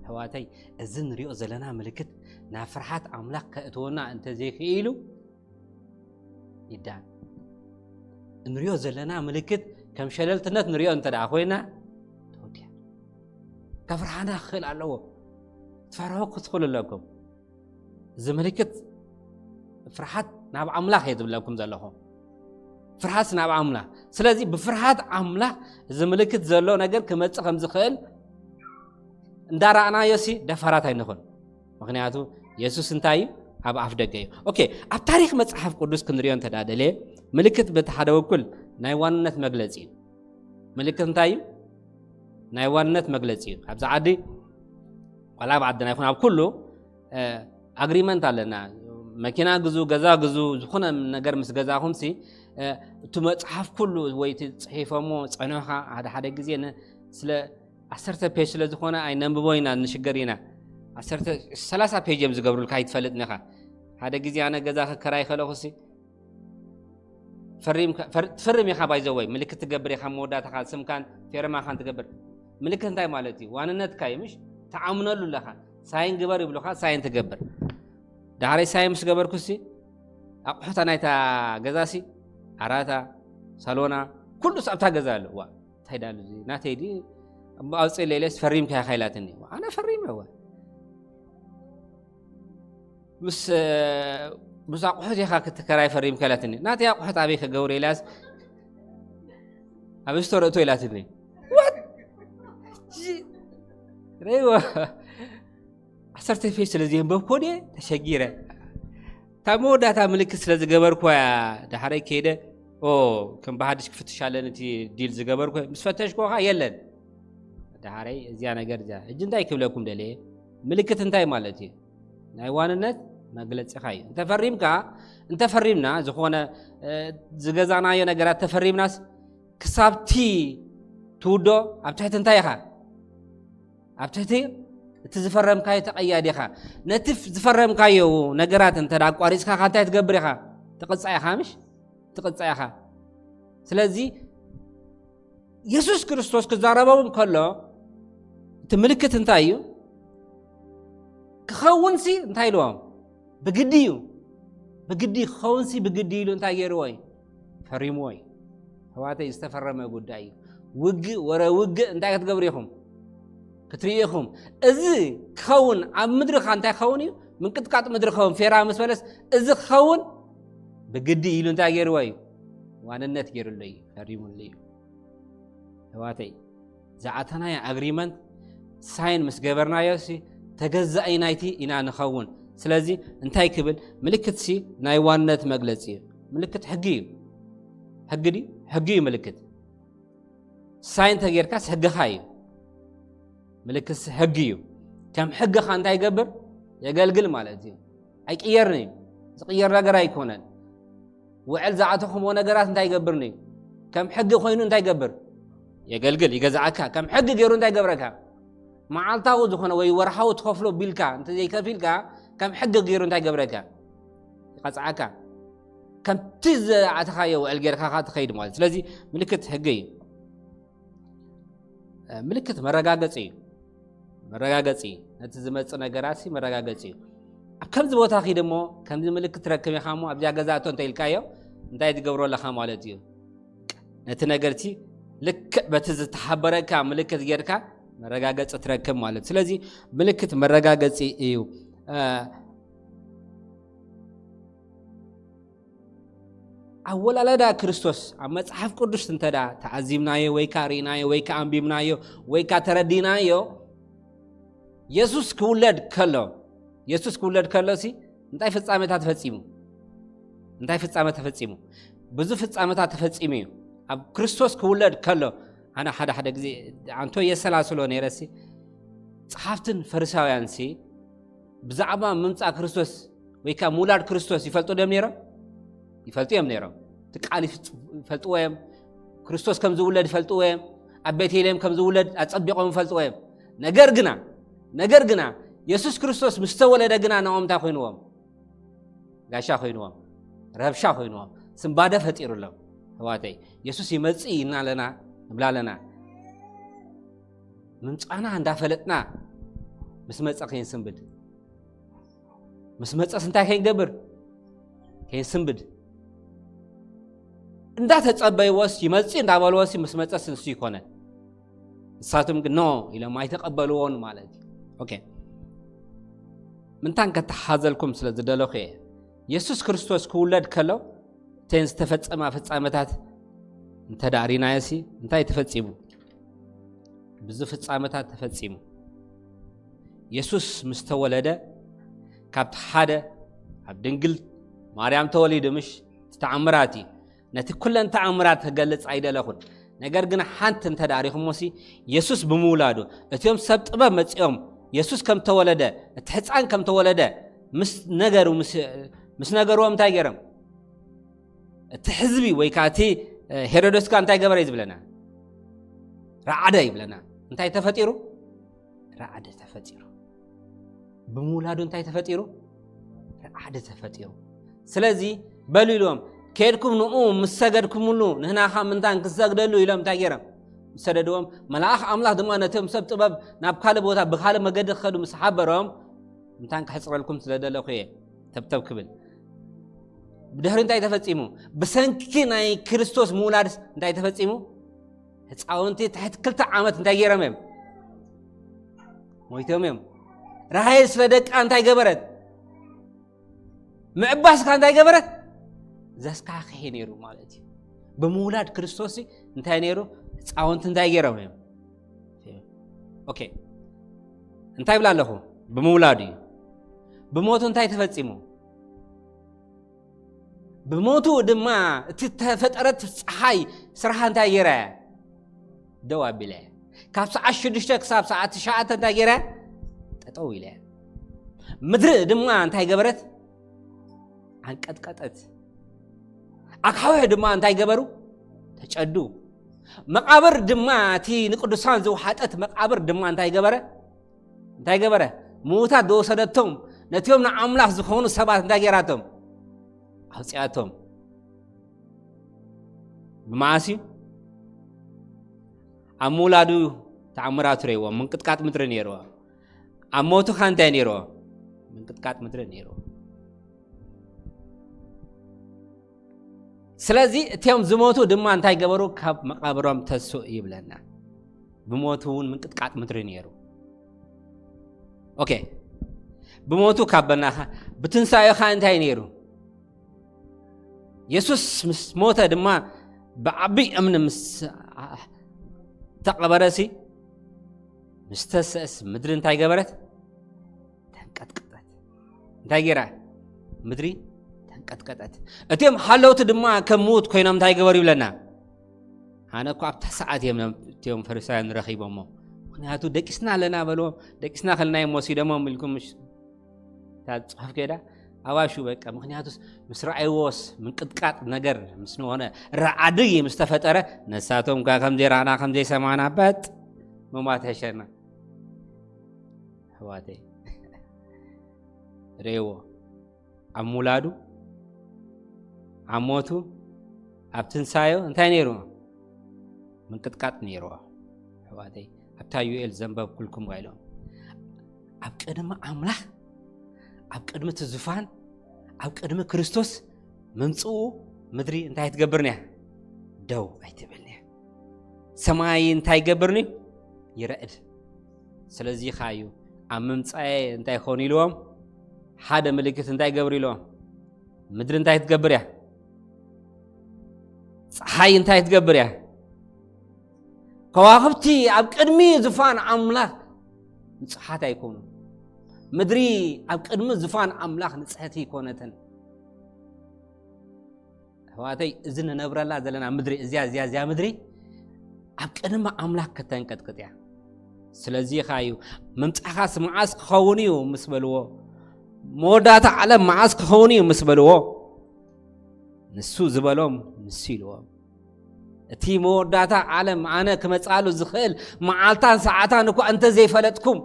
ኣሕዋተይ፣ እዚ ንሪኦ ዘለና ምልክት ናብ ፍርሓት ኣምላኽ ከእትወና እንተዘይክኢሉ ይዳን። እንሪኦ ዘለና ምልክት ከም ሸለልትነት ንሪኦ እንተ ደኣ ኮይና፣ ተወዲኣ። ከፍርሓና ክኽእል ኣለዎ። ትፈርሑ ክትኽእሉ ኣለኩም። እዚ ምልክት ፍርሓት ናብ ኣምላኽ እየ ዝብለኩም ዘለኹ። ፍርሃት ናብ ኣምላኽ። ስለዚ ብፍርሃት ኣምላኽ እዚ ምልክት ዘሎ ነገር ክመጽእ ከም ዝኽእል እንዳረኣናዮ ሲ ደፋራት ኣይንኹን። ምኽንያቱ የሱስ እንታይ እዩ? ኣብ ኣፍ ደገ እዩ። ኦኬ፣ ኣብ ታሪኽ መጽሓፍ ቅዱስ ክንሪኦ እንተዳደለ ምልክት በቲ ሓደ በኩል ናይ ዋንነት መግለጺ እዩ። ምልክት እንታይ እዩ? ናይ ዋንነት መግለጺ እዩ። ኣብዚ ዓዲ ዋላ ኣብ ዓድና ይኹን ኣብ ኩሉ ኣግሪመንት ኣለና። መኪና ግዙ፣ ገዛ ግዙ፣ ዝኾነ ነገር ምስ ገዛኹም ሲ እቲ መጽሓፍ ኩሉ ወይ እቲ ጽሒፎሞ ጸኒሖኻ ሓደ ሓደ ግዜ ስለ ዓሰርተ ፔጅ ስለ ዝኾነ ኣይነንብቦ ኢና፣ ንሽገር ኢና። ዓሰርተ ሰላሳ ፔጅ እዮም ዝገብሩልካ፣ ኣይትፈልጥን ኢኻ። ሓደ ግዜ ኣነ ገዛ ክከራይ ከለኹ ሲ ፈሪም ኢኻ ባይዘወይ ምልክት ትገብር ኢኻ፣ መወዳእታኻ ስምካን ፌርማኻን ትገብር። ምልክት እንታይ ማለት እዩ? ዋንነትካ እዩ ምሽ? ተኣምነሉ ኣለኻ። ሳይን ግበር ይብሉኻ፣ ሳይን ትገብር። ዳሕረይ ሳይን ምስ ገበርኩ ሲ ኣቑሑታ ናይታ ገዛ ሲ ዓራታ፣ ሳሎና፣ ኩሉ ኣብታ ገዛ ኣለዋ። እንታይ ዳሉ እዚ ናተይ ዲ ኣውፅእ ለይለስ ፈሪምካ ኢኻ ኢላትኒ። ኣነ ፈሪመ እወ። ምስ ምስ ኣቑሑት ኢኻ ክትከራይ ፈሪምካ ኢላትኒ። ናተይ ኣቑሑት ኣበይ ከገብሮ ኢላስ ኣብ ስቶር እቶ ኢላትኒ። What? ረይዋ ዓሰርተ ፌጅ ስለ ዘንበብኮ ድየ ተሸጊረ። እታ መወዳእታ ምልክት ስለ ዝገበርኩ እያ ዳሕረይ ከይደ፣ ኦ፣ ከም ብሓድሽ ክፍትሽ ኣለኒ እቲ ዲል ዝገበርኩ። ምስ ፈተሽኩ ኸዓ የለን። ዳሕረይ እዚኣ ነገር እዚኣ። ሕጂ እንታይ ክብለኩም ደልየ? ምልክት እንታይ ማለት እዩ? ናይ ዋንነት መግለጺኻ እዩ። እንተፈሪምካ፣ እንተፈሪምና ዝኾነ፣ እ፣ ዝገዛናዮ ነገራት ተፈሪምናስ ክሳብቲ ትውዶ ኣብ ትሕቲ እንታይ ኢኻ? ኣብ ትሕቲ እቲ ዝፈረምካዮ ተቐያዲ ኢኻ። ነቲ ፍ-፣ ዝፈረምካዮ ነገራት እንተ ደኣ ኣቋሪጽካ፣ ከ እንታይ ትገብር ኢኻ? ትቕጻእ ኢኻ፣ ምሽ? ትቕጻእ ኢኻ። ስለዚ የሱስ ክርስቶስ ክዛረቦም ከሎ፣ እቲ ምልክት እንታይ እዩ? ክኸውንሲ እንታይ ኢልዎም? ብግዲ እዩ። ብግዲ ክኸውንሲ ብግዲ ኢሉ እንታይ ገይርዎ እዩ? ፈሪምዎ እዩ። ኣሕዋተይ፣ ዝተፈረመ ጉዳይ እዩ። ውግእ ወረ ውግእ እንታይ ክትገብሩ ኢኹም? ክትርእዩ ኢኹም። እዚ ክኸውን ኣብ ምድሪ ኸ እንታይ ክኸውን እዩ? ምንቅጥቃጥ ምድሪ ክኸውን፣ ፌራ ምስ በለስ፣ እዚ ክኸውን ብግዲ ኢሉ እንታይ ገይርዎ እዩ? ዋንነት ገይሩሉ እዩ፣ ፈሪሙሉ እዩ። ኣሕዋተይ፣ ዝኣተናዮ ኣግሪመንት ሳይን ምስ ገበርናዮ ሲ ተገዛኢ ናይቲ ኢና ንኸውን። ስለዚ እንታይ ክብል? ምልክት ሲ ናይ ዋንነት መግለጺ እዩ። ምልክት ሕጊ እዩ። ሕጊ ድዩ? ሕጊ እዩ ምልክት። ሳይን ተጌርካስ ሕግኻ እዩ። ምልክት ሲ ሕጊ እዩ። ከም ሕግኻ እንታይ ይገብር? የገልግል ማለት እዩ። ኣይቅየርን እዩ። ዝቅየር ነገር ኣይኮነን። ውዕል ዝኣተኹምዎ ነገራት እንታይ ይገብርን እዩ? ከም ሕጊ ኮይኑ እንታይ ይገብር? የገልግል፣ ይገዝኣካ። ከም ሕጊ ገይሩ እንታይ ይገብረካ? መዓልታዊ ዝኾነ ወይ ወርሓዊ ትኸፍሎ ቢልካ እንተ ዘይከፊልካ፣ ከም ሕጊ ገይሩ እንታይ ይገብረካ? ይቐጽዓካ። ከምቲ ዝኣተኻዮ ውዕል ጌርካ ኸኣ ትኸይድ ማለት። ስለዚ ምልክት ሕጊ እዩ። እ፣ ምልክት መረጋገጺ እዩ። መረጋገጺ፣ ነቲ ዝመጽእ ነገራት ሲ መረጋገጺ እዩ። ኣብ ከምዚ ቦታ ኺድ እሞ፣ ከምዚ ምልክት ትረክብ ኢኻ እሞ፣ ኣብዚኣ ገዛ እቶ እንተ ኢልካዮ፣ እንታይ ትገብሮ ኣለኻ ማለት እዩ? ነቲ ነገርቲ ልክዕ በቲ ዝተሓበረካ ምልክት ጌርካ መረጋገጺ ትረክብ ማለት። ስለዚ ምልክት መረጋገጺ እዩ። እ፣ ኣወላለዳ ክርስቶስ ኣብ መጽሓፍ ቅዱስ እንተ ደኣ ተዓዚብናዮ ወይ ከኣ ርኢናዮ ወይ ከኣ ኣንቢብናዮ ወይ ከኣ ተረዲናዮ፣ የሱስ ክውለድ ከሎ፣ የሱስ ክውለድ ከሎ ሲ እንታይ ፍጻመታት ተፈጺሙ? እንታይ ፍጻመ ተፈጺሙ? ብዙ ፍጻመታት ተፈጺሙ እዩ። ኣብ ክርስቶስ ክውለድ ከሎ፣ ኣነ ሓደ ሓደ ግዜ ኣንቶ የሰላስሎ ነይረ ሲ፣ ጸሓፍትን ፈሪሳውያን ሲ ብዛዕባ ምምጻእ ክርስቶስ ወይ ከኣ ምውላድ ክርስቶስ ይፈልጡ ድዮም ነይሮም? ይፈልጡ እዮም ነይሮም። እቲ ቃል ይፍጽ-፣ ይፈልጥዎ እዮም። ክርስቶስ ከም ዝውለድ ይፈልጥዎ እዮም። ኣብ ቤተልሔም ከም ዝውለድ ኣጸቢቖም ይፈልጥዎ እዮም። ነገር ግና፣ ነገር ግና የሱስ ክርስቶስ ምስ ተወለደ ግና ንኦም እንታይ ኮይንዎም? ጋሻ ኮይንዎም። ረብሻ ኮይንዎም። ስንባደ ፈጢሩሎም። ኣሕዋተይ፣ የሱስ ይመጽእ ኢና ኣለና፣ ንብላ ኣለና። ምምጻእና እንዳፈለጥና ምስ መጸ ከይንስንብድ። ምስ መጸስ እንታይ ከይንገብር? ከይንስንብድ። እንዳተጸበይዎስ ይመጽእ እንዳበልዎስ ምስ መጸስ ንሱ ይኮነ። ንሳቶም ግን ኖ ኢሎም ኣይተቐበልዎን ማለት እዩ። ኦኬ። ምንታን ከተሓዘልኩም ስለ ዝደለኹ እየ። የሱስ ክርስቶስ ክውለድ ከሎ እተን ዝተፈጸማ ፍጻመታት እንተ ደኣ ሪናዮሲ እንታይ ተፈጺሙ? ብዙ ፍጻመታት ተፈጺሙ። የሱስ ምስ ተወለደ ካብቲ ሓደ ኣብ ድንግል ማርያም ተወሊዱ ምሽ? እቲ ተኣምራት እዩ። ነቲ ኩለን ተኣምራት ክገልጽ ኣይደለኹን። ነገር ግን ሓንቲ እንተዳሪኹሞሲ፣ የሱስ ብምውላዱ፣ እቲኦም ሰብ ጥበብ መጺኦም የሱስ ከም ተወለደ፣ እቲ ሕፃን ከም ተወለደ ምስ ነገሩ፣ ምስ፣ ምስ ነገርዎም እንታይ ገይሮም? እቲ ህዝቢ ወይ ከዓ እቲ ሄሮዶስ ከ እንታይ ገበረ እዩ ዝብለና? ረዓደ ይብለና። እንታይ ተፈጢሩ? ረዓደ ተፈጢሩ። ብምውላዱ እንታይ ተፈጢሩ? ረዓደ ተፈጢሩ። ስለዚ በሉ ኢልዎም፣ ከድኩም ንኡ ምስ ሰገድኩምሉ ንህናኻ ምንታን ክሰግደሉ ኢሎም እንታይ ገይሮም? ሰደድዎም። መልኣኽ ኣምላኽ ድማ ነቶም ሰብ ጥበብ ናብ ካልእ ቦታ ብኻልእ መገዲ ክኸዱ ምስ ሓበሮም፣ ምንታን ክሕፅረልኩም ስለ ደለኹ እየ ተብተብ ክብል። ብድሕሪ እንታይ ተፈጺሙ? ብሰንኪ ናይ ክርስቶስ ምውላድስ እንታይ ተፈጺሙ? ህፃውንቲ ትሕቲ ክልተ ዓመት እንታይ ገይሮም እዮም? ሞይቶም እዮም። ራሄል ስለ ደቃ እንታይ ገበረት? ምዕባስካ እንታይ ገበረት? ዘስካሕክሕ ነይሩ ማለት እዩ። ብምውላድ ክርስቶስ እንታይ ነይሩ? ህፃውንቲ እንታይ ገይሮም እዮም? ኦኬ፣ እንታይ ይብላ ኣለኹ? ብምውላዱ እዩ። ብሞቱ እንታይ ተፈጺሙ? ብሞቱ ድማ እቲ ተፈጠረት ፀሓይ ስራሓ እንታይ ገይራ እያ? ደው ኣቢላ እያ። ካብ ሰዓት ሽዱሽተ ክሳብ ሰዓት ትሽዓተ እንታይ ገይራ እያ? ጠጠው ኢላ እያ። ምድሪ ድማ እንታይ ገበረት? ኣንቀጥቀጠት። ኣኻውሕ ድማ እንታይ ገበሩ? ተጨዱ። መቃብር ድማ፣ እቲ ንቅዱሳን ዝወሓጠት መቃብር ድማ እንታይ ገበረ? እንታይ ገበረ? ምዉታት ዝወሰደቶም፣ ነቲኦም ንኣምላኽ ዝኾኑ ሰባት እንታይ ገይራቶም? ኣውፅኣቶም። ብመዓስ እዩ? ኣብ ምውላዱ ተኣምራቱ ረይዎ፣ ምንቅጥቃጥ ምድሪ ነይርዎ። ኣብ ሞቱ ኸ እንታይ ነይርዎ? ምንቅጥቃጥ ምድሪ ነይርዎ። ስለዚ እቲኦም ዝሞቱ ድማ እንታይ ገበሩ? ካብ መቃብሮም ተስኡ ይብለና። ብሞቱ እውን ምንቅጥቃጥ ምድሪ ነይሩ። ኦኬ፣ ብሞቱ ካብ በናኻ፣ ብትንሳኤኻ እንታይ ነይሩ? የሱስ ምስ ሞተ ድማ ብዓቢ እምኒ ምስ ተቐበረሲ፣ ምስ ተስእስ ምድሪ እንታይ ገበረት? ተንቀጥቀጠት። እንታይ ገይራ? ምድሪ ተንቀጥቀጠት። እቲኦም ሓለውቲ ድማ ከም ምዉት ኮይኖም እንታይ ገበሩ ይብለና? ኣነ እኮ ኣብታ ሰዓት እዮም እቲኦም ፈሪሳውያን ረኺቦሞ። ምኽንያቱ ደቂስና ኣለና በልዎም። ደቂስና ከለና እዮም ወሲዶሞም ኢልኩም ምሽ-፣ እታ ጽሑፍ ከይዳ ኣባሹ በቃ። ምኽንያቱስ ምስ ረኣይዎስ ምንቅጥቃጥ ነገር ምስ ንሆነ፣ ራዕዲ ምስ ተፈጠረ፣ ነሳቶም ከ ከም ዘይረኣና ከም ዘይሰማዕና በጥ ምማት ሕሸና። ኣሕዋተይ፣ ርእይዎ። ኣብ ምውላዱ፣ ኣብ ሞቱ፣ ኣብ ትንሳኤ እንታይ ነይሩ? ምንቅጥቃጥ ነይርዎ። ኣሕዋተይ፣ ኣብታ ዩኤል ዘንበብኩልኩም ኢሎም። ኣብ ቅድሚ ኣምላኽ፣ ኣብ ቅድሚ እቲ ዙፋን፣ ኣብ ቅድሚ ክርስቶስ ምምጽኡ ምድሪ እንታይ ትገብርን እያ? ደው ኣይትብልን እያ። ሰማይ እንታይ ይገብርን እዩ? ይረዕድ። ስለዚ ኸኣ እዩ ኣብ ምምጻኤ እንታይ ኮኑ ኢልዎም? ሓደ ምልክት እንታይ ገብሩ ኢልዎም? ምድሪ እንታይ ትገብር እያ? ፀሓይ እንታይ ትገብር እያ? ከዋኽብቲ ኣብ ቅድሚ ዙፋን ኣምላኽ ንጹሓት ኣይኮኑን። ምድሪ ኣብ ቅድሚ ዙፋን ኣምላኽ ንጽሕቲ ኣይኮነትን። ኣሕዋተይ፣ እዚ ንነብረላ ዘለና ምድሪ፣ እዚኣ፣ እዚኣ፣ እዚኣ ምድሪ ኣብ ቅድሚ ኣምላኽ ከተንቀጥቅጥ እያ። ስለዚ ኸኣ እዩ፣ "ምምጻኻስ መዓስ ክኸውን እዩ?" ምስ በልዎ፣ "መወዳእታ ዓለም መዓስ ክኸውን እዩ?" ምስ በልዎ፣ ንሱ ዝበሎም ንሱ ኢልዎም። እቲ መወዳእታ ዓለም ኣነ ክመጽኣሉ ዝኽእል መዓልታን ሰዓታን እኳ እንተ ዘይፈለጥኩም፣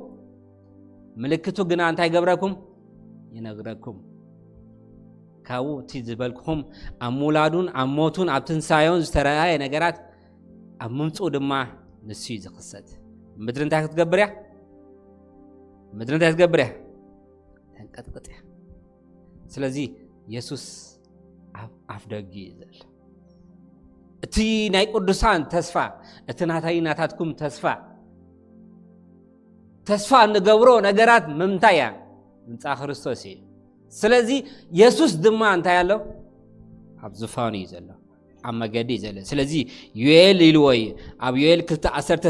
ምልክቱ ግና እንታይ ገብረኩም? ይነግረኩም። ካብኡ እቲ ዝበልኩኹም ኣብ ምውላዱን ኣብ ሞቱን ኣብ ትንሳኤውን ዝተረኣየ ነገራት ኣብ ምምጽኡ ድማ ንሱ እዩ ዝኽሰት። ምድሪ እንታይ ክትገብር እያ? ምድሪ እንታይ ክትገብር እያ? ተንቀጥቅጥ እያ። ስለዚ የሱስ ኣብ ኣፍ ደጊ እዩ ዘሎ። እቲ ናይ ቅዱሳን ተስፋ፣ እቲ ናተይ ናታትኩም ተስፋ፣ ተስፋ እንገብሮ ነገራት ምምታይ እያ? ምምጻእ ክርስቶስ እዩ። ስለዚ የሱስ ድማ እንታይ ኣሎ? ኣብ ዙፋኑ እዩ ዘሎ፣ ኣብ መገዲ እዩ ዘሎ። ስለዚ ዮኤል ኢልዎ እዩ፣ ኣብ ዮኤል ክልተ ዓሰርተ፣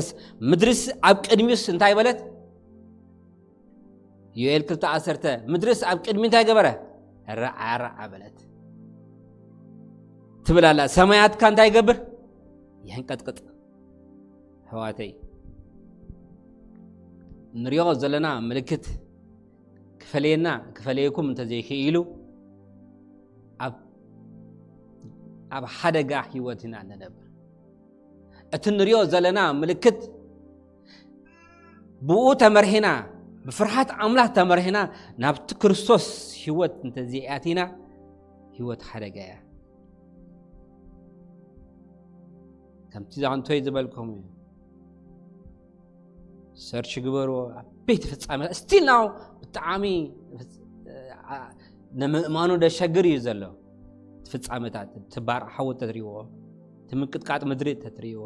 ምድርስ ኣብ ቅድሚኡስ እንታይ በለት? ዮኤል ክልተ ዓሰርተ፣ ምድርስ ኣብ ቅድሚ እንታይ ገበረ? ራዓ ራዓ በለት ትብል ኣላ። ሰማያትካ እንታይ ይገብር? የንቀጥቅጥ። ኣሕዋተይ፣ ንሪኦ ዘለና ምልክት ክፈለየና ክፈለየኩም እንተዘይክኢሉ፣ ኣብ ኣብ ሓደጋ ህይወት ኢና እንነብር። እቲ ንሪኦ ዘለና ምልክት ብኡ ተመርሒና፣ ብፍርሃት ኣምላኽ ተመርሒና ናብቲ ክርስቶስ ህይወት እንተዘይኣቲና፣ ህይወት ሓደጋ እያ። ከምቲ ዛንቶይ ዝበልኩም እዩ። ሰርች ግበርዎ። ዓበይቲ ፍጻመታት ስቲል ናው ብጣዕሚ ንምእማኑ ደሸግር እዩ ዘሎ። ፍጻመታት፣ እቲ ባርዕ ሓዊ ተትሪእዎ፣ እቲ ምንቅጥቃጥ ምድሪ ተትሪእዎ።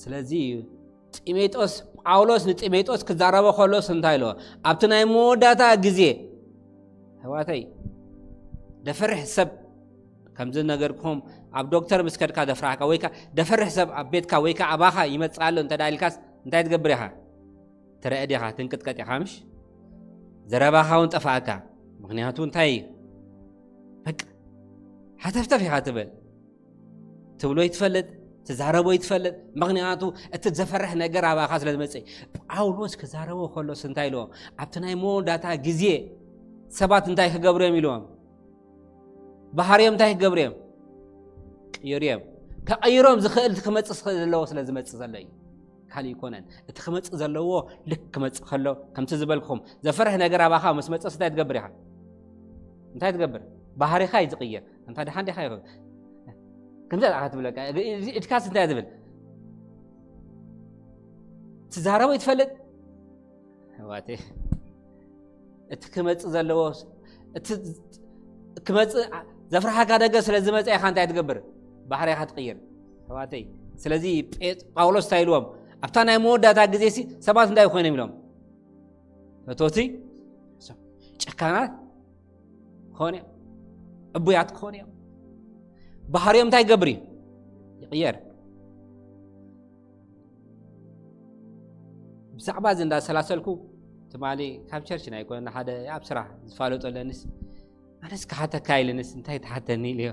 ስለዚ እዩ ጢሜጦስ፣ ጳውሎስ ንጢሜጦስ ክዛረቦ ከሎስ እንታይ ኢልዎ? ኣብቲ ናይ መወዳእታ ግዜ፣ ኣሕዋተይ፣ ደፈርሕ ሰብ፣ ከምዚ ነገርኩም፣ ኣብ ዶክተር ምስ ከድካ ዘፍራሕካ፣ ወይ ከኣ ደፈርሕ ሰብ ኣብ ቤትካ ወይ ከኣ ኣባኻ ይመጽእ ኣሎ እንተ ደኣ ኢልካስ፣ እንታይ ትገብር ኢኻ? ትረአ ዲኻ? ትንቅጥቀጥ ኢኻ፣ ምሽ? ዘረባኻ እውን ጠፋእካ። ምኽንያቱ እንታይ እዩ? በቃ፣ ሓተፍተፍ ኢኻ ትብል። ትብሎ ይትፈልጥ፣ ትዛረቦ ይትፈልጥ። ምኽንያቱ እቲ ዘፈርሕ ነገር ኣባኻ ስለ ዝመጽእ። ጳውሎስ ክዛረቦ ከሎስ እንታይ ኢልዎ? ኣብቲ ናይ መወዳእታ ግዜ ሰባት እንታይ ክገብሩ እዮም ኢልዎም? ባህርዮም እንታይ ክገብሩ እዮም? ቅይሩ እዮም። ከቐይሮም ዝኽእል እቲ ክመጽእ ዝኽእል ዘለዎ ስለ ዝመጽእ ዘሎ እዩ። ካልእ ይኮነን። እቲ ክመጽእ ዘለዎ ልክ ክመጽእ ከሎ፣ ከምቲ ዝበልኩኹም፣ ዘፈርሕ ነገር ኣባኻ ምስ መጸስ እንታይ ትገብር ኢኻ? እንታይ ትገብር? ባህሪኻ እዩ ዝቕየር። ኣንታ ደሓን ዲኻ ይኸውን? ከምዚ ኣኻ ትብለካ። ኢድካስ እንታይ ዝብል? ትዛረቦ ይትፈልጥ? ኣሕዋተይ፣ እቲ ክመጽእ ዘለዎ፣ እቲ ክመጽእ ዘፍርሓካ ነገር ስለ ዝመጸ ኢኻ እንታይ ትገብር? ባህርያኻ ትቕይር። ኣሕዋተይ፣ ስለዚ ጴጥ-፣ ጳውሎስ እንታይ ኢልዎም? ኣብታ ናይ መወዳእታ ግዜ ሲ ሰባት እንታይ ኮይኖም ኢሎም? ፈተውቲ፣ ጨካናት ክኾኑ እዮም። ዕቡያት ክኾኑ እዮም። ባህርዮም እንታይ ይገብር እዩ? ይቕየር። ብዛዕባ እዚ እንዳሰላሰልኩ፣ ትማሊ ካብ ቸርች ናይ ኮነ ሓደ ኣብ ስራሕ ዝፋለጦ ኣለንስ፣ ኣነስ ክሓተካ ኢልንስ፣ እንታይ ትሓተኒ ኢልዮ።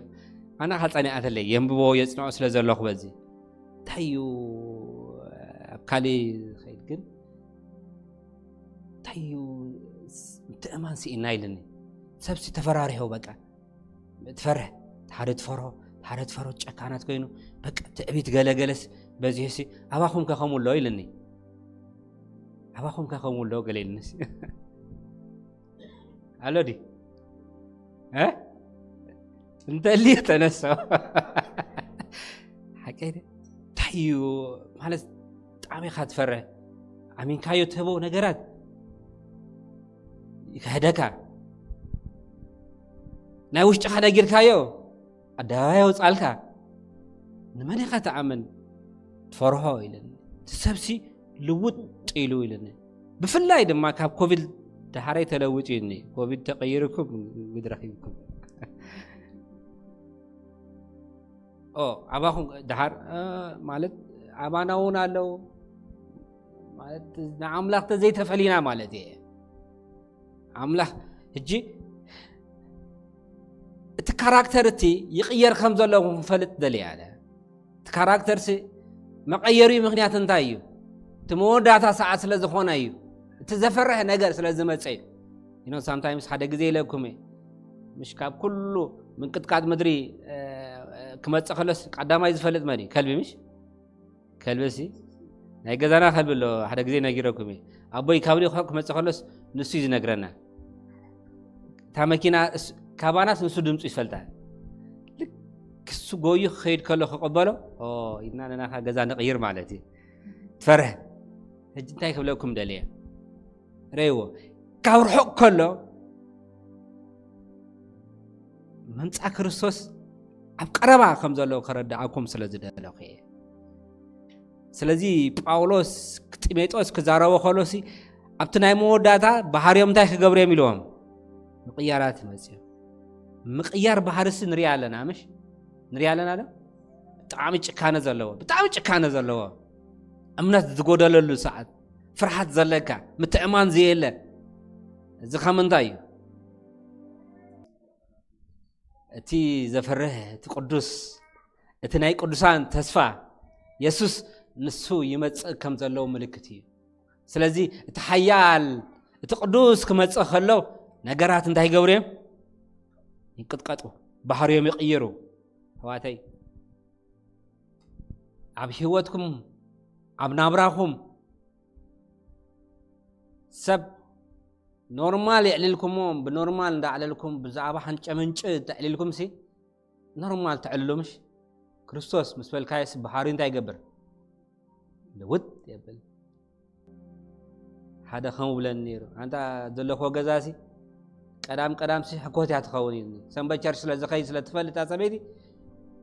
ኣነ ኸዓ ጸኒኣተለይ፣ የንብቦ የጽንዖ ስለ ዘለኹ በዚ። እንታይ እዩ ኣብ ካልእ ዝኸይድ ግን፣ እንታይ እዩ ስ-፣ ምትእማን ስኢና ኢልኒ። ሰብሲ ተፈራሪሑ በቃ። ትፈርሕ፣ ሓደ ትፈርሆ፣ ሓደ ትፈርሆ ጨካናት ኮይኑ፣ በቃ ትዕቢት ገለገለስ በዚሑሲ፣ ኣባኹም ከ ከምኡ ኣሎ ኢልኒ። ኣባኹም ከ ከምኡ ኣሎ ገለ ኢልንስ። ኣሎ ድዩ? እ? እንተልዩ ተነሶ። ሓቀይ ድዩ? እንታይ እዩ ማለት፣ ብጣዕሚ ኢኻ ትፈርህ። ኣሚንካዮ ትህቦ ነገራት ይክሕደካ። ናይ ውሽጥኻ ነጊርካዮ ኣደባባይ ኣውጻልካ። ንመን ኢኻ ትኣምን? ትፈርሆ ኢለኒ። እቲ ሰብሲ ልውጥ ኢሉ ኢለኒ። ብፍላይ ድማ ካብ ኮቪድ ደሓረይ ተለዊጡ እዩኒ። ኮቪድ ተቐይርኩም ጉድ ረኺብኩም። ኦ፣ ኣባኹም ደሓር፣ እ፣ ማለት ኣባና እውን ኣለዉ። ማለት ንኣምላኽ ተዘይተፈሊና ማለት እየ። ኣምላኽ ሕጂ እቲ ካራክተር እቲ ይቕየር ከም ዘለዎ ክንፈልጥ ደልየ ኣነ። እቲ ካራክተርሲ መቐየሪ ምኽንያት እንታይ እዩ? እቲ መወዳእታ ሰዓት ስለ ዝኾነ እዩ። እቲ ዘፈርሕ ነገር ስለ ዝመጸ እዩ። You know, sometimes ሓደ ግዜ ኢለኩም እየ። ምሽ ካብ ኩሉ ምንቅጥቃጥ ምድሪ፣ እ፣ ክመጽእ ከሎስ ቀዳማይ ዝፈልጥ መን እዩ? ከልቢ ምሽ? ከልብሲ ናይ ገዛና ከልቢ ኣሎ። ሓደ ግዜ ነጊረኩም እየ። ኣቦይ ካብ ሪኾ ክመጽእ ከሎስ ንሱ እዩ ዝነግረና። እታ መኪና እስ-፣ ካባናስ ንሱ ድምፁ ይፈልጣ። ልክ ክሱ ጎዩ ክኸይድ ከሎ ክቕበሎ፣ ኦ፣ ኢድና ንናኻ ገዛ ንቕይር ማለት እዩ። ትፈርህ። ሕጂ እንታይ ክብለኩም ደልየ? ረይዎ። ካብ ርሑቕ ከሎ፣ ምምጻእ ክርስቶስ ኣብ ቀረባ ከም ዘሎ ከረድኣኩም ስለ ዝደለኹ እየ። ስለዚ ጳውሎስ ጢሞቴዎስ ክዛረቦ ከሎሲ፣ ኣብቲ ናይ መወዳእታ ባህርዮም እንታይ ክገብሩ እዮም ኢልዎም? ምቕያራት ይመጽእ እዩ። ምቕያር ባህርሲ ንሪኣ ኣለና፣ ምሽ? ንሪኣ ኣለና ዶ? ብጣዕሚ ጭካነ ዘለዎ፣ ብጣዕሚ ጭካነ ዘለዎ። እምነት ዝጎደለሉ ሰዓት፣ ፍርሃት ዘለካ፣ ምትእማን ዘየለ፣ እዚ ካብ ምንታይ እዩ? እቲ ዘፍርህ፣ እቲ ቅዱስ፣ እቲ ናይ ቅዱሳን ተስፋ የሱስ ንሱ ይመጽእ ከም ዘለዉ ምልክት እዩ። ስለዚ እቲ ሓያል፣ እቲ ቅዱስ ክመጽእ ከሎ ነገራት እንታይ ይገብሩ እዮም? ይንቅጥቀጡ፣ ባህርዮም ይቕይሩ። ኣሕዋተይ፣ ኣብ ህይወትኩም፣ ኣብ ናብራኹም ሰብ ኖርማል የዕልልኩሞ፣ ብኖርማል እንዳዕለልኩም ብዛዕባ ሓንጨ ምንጭ ተዕልልኩም ሲ ኖርማል ተዕልሉ ምሽ? ክርስቶስ ምስ በልካዮስ ባህሪ እንታይ ይገብር? ልውጥ የብል። ሓደ ከምኡ ብለኒ ነይሩ። ኣንታ ዘለኽዎ ገዛ ሲ ቀዳም ቀዳም ሲ ሕኮት እያ ትኸውን ኢሉኒ። ሰንበት ቸርች ስለ ዝኸይድ ስለ ትፈልጥ እታ ሰበይቲ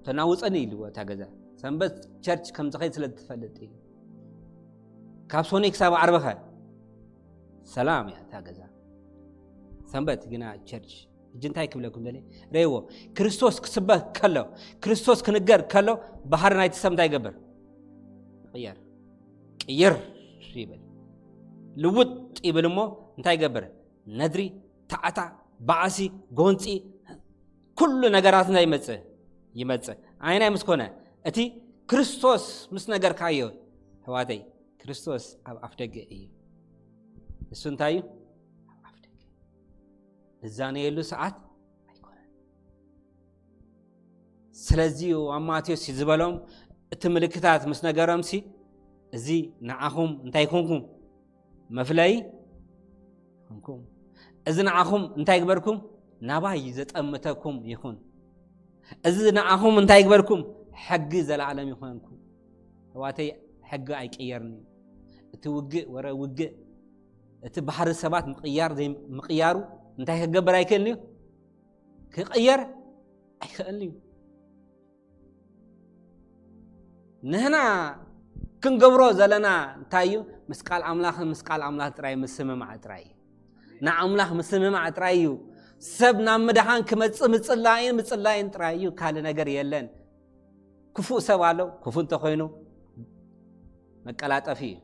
ተናውፀኒ ኢልዎ እታ ገዛ። ሰንበት ቸርች ከም ዝኸይድ ስለ ትፈልጥ ኢሉ። ካብ ሶኒ ክሳብ ዓርቢ ኸ ሰላም እያ እታ ገዛ። ሰንበት ግና ቸርች። ሕጂ እንታይ ክብለኩም ደልየ? ረእይዎ። ክርስቶስ ክስበክ ከሎ፣ ክርስቶስ ክንገር ከሎ፣ ባህሪ ናይቲ ሰብ እንታይ ይገብር? ይቕየር። ቅይር ይብል። ልውጥ ይብል እሞ እንታይ ይገብር? ነድሪ፣ ታዕታ፣ ባእሲ፣ ጎንፂ፣ ኩሉ ነገራት እንታይ ይመፅእ? ይመፅእ። ኣይናይ ምስ ኮነ፣ እቲ ክርስቶስ ምስ ነገርካዮ፣ ኣሕዋተይ፣ ክርስቶስ ኣብ ኣፍ ደገ እዩ። እሱ እንታይ እዩ? ኣብ ኣፍ ደገ። ንዛነየሉ ሰዓት ኣይኮነን። ስለዚ እዩ ኣብ ማቴዎስ ዝበሎም፣ እቲ ምልክታት ምስ ነገሮም ሲ፣ እዚ ንዓኹም እንታይ ይኹንኩም? መፍለዪ ይኹንኩም። እዚ ንዓኹም እንታይ ይግበርኩም? ናባይ ዘጠምተኩም ይኹን። እዚ ንዓኹም እንታይ ይግበርኩም? ሕጊ ዘለኣለም ይኾንኩም። ኣሕዋተይ፣ ሕጊ ኣይቅየርን እዩ። እቲ ውግእ ወረ ውግእ፣ እቲ ባህሪ ሰባት ምቕያር ዘይ-፣ ምቕያሩ እንታይ ክገብር ኣይክእልን እዩ? ክቕየር ኣይክእልን እዩ። ንህና ክንገብሮ ዘለና እንታይ እዩ? ምስ ቃል ኣምላኽን ምስ ቃል ኣምላኽ ጥራይ ምስምማዕ ጥራይ እዩ። ንኣምላኽ ምስምማዕ ጥራይ እዩ። ሰብ ናብ ምድሓን ክመጽእ ምጽላይን ምጽላይን ጥራይ እዩ። ካልእ ነገር የለን። ክፉእ ሰብ ኣሎ፣ ክፉእ እንተኾይኑ መቀላጠፊ እዩ።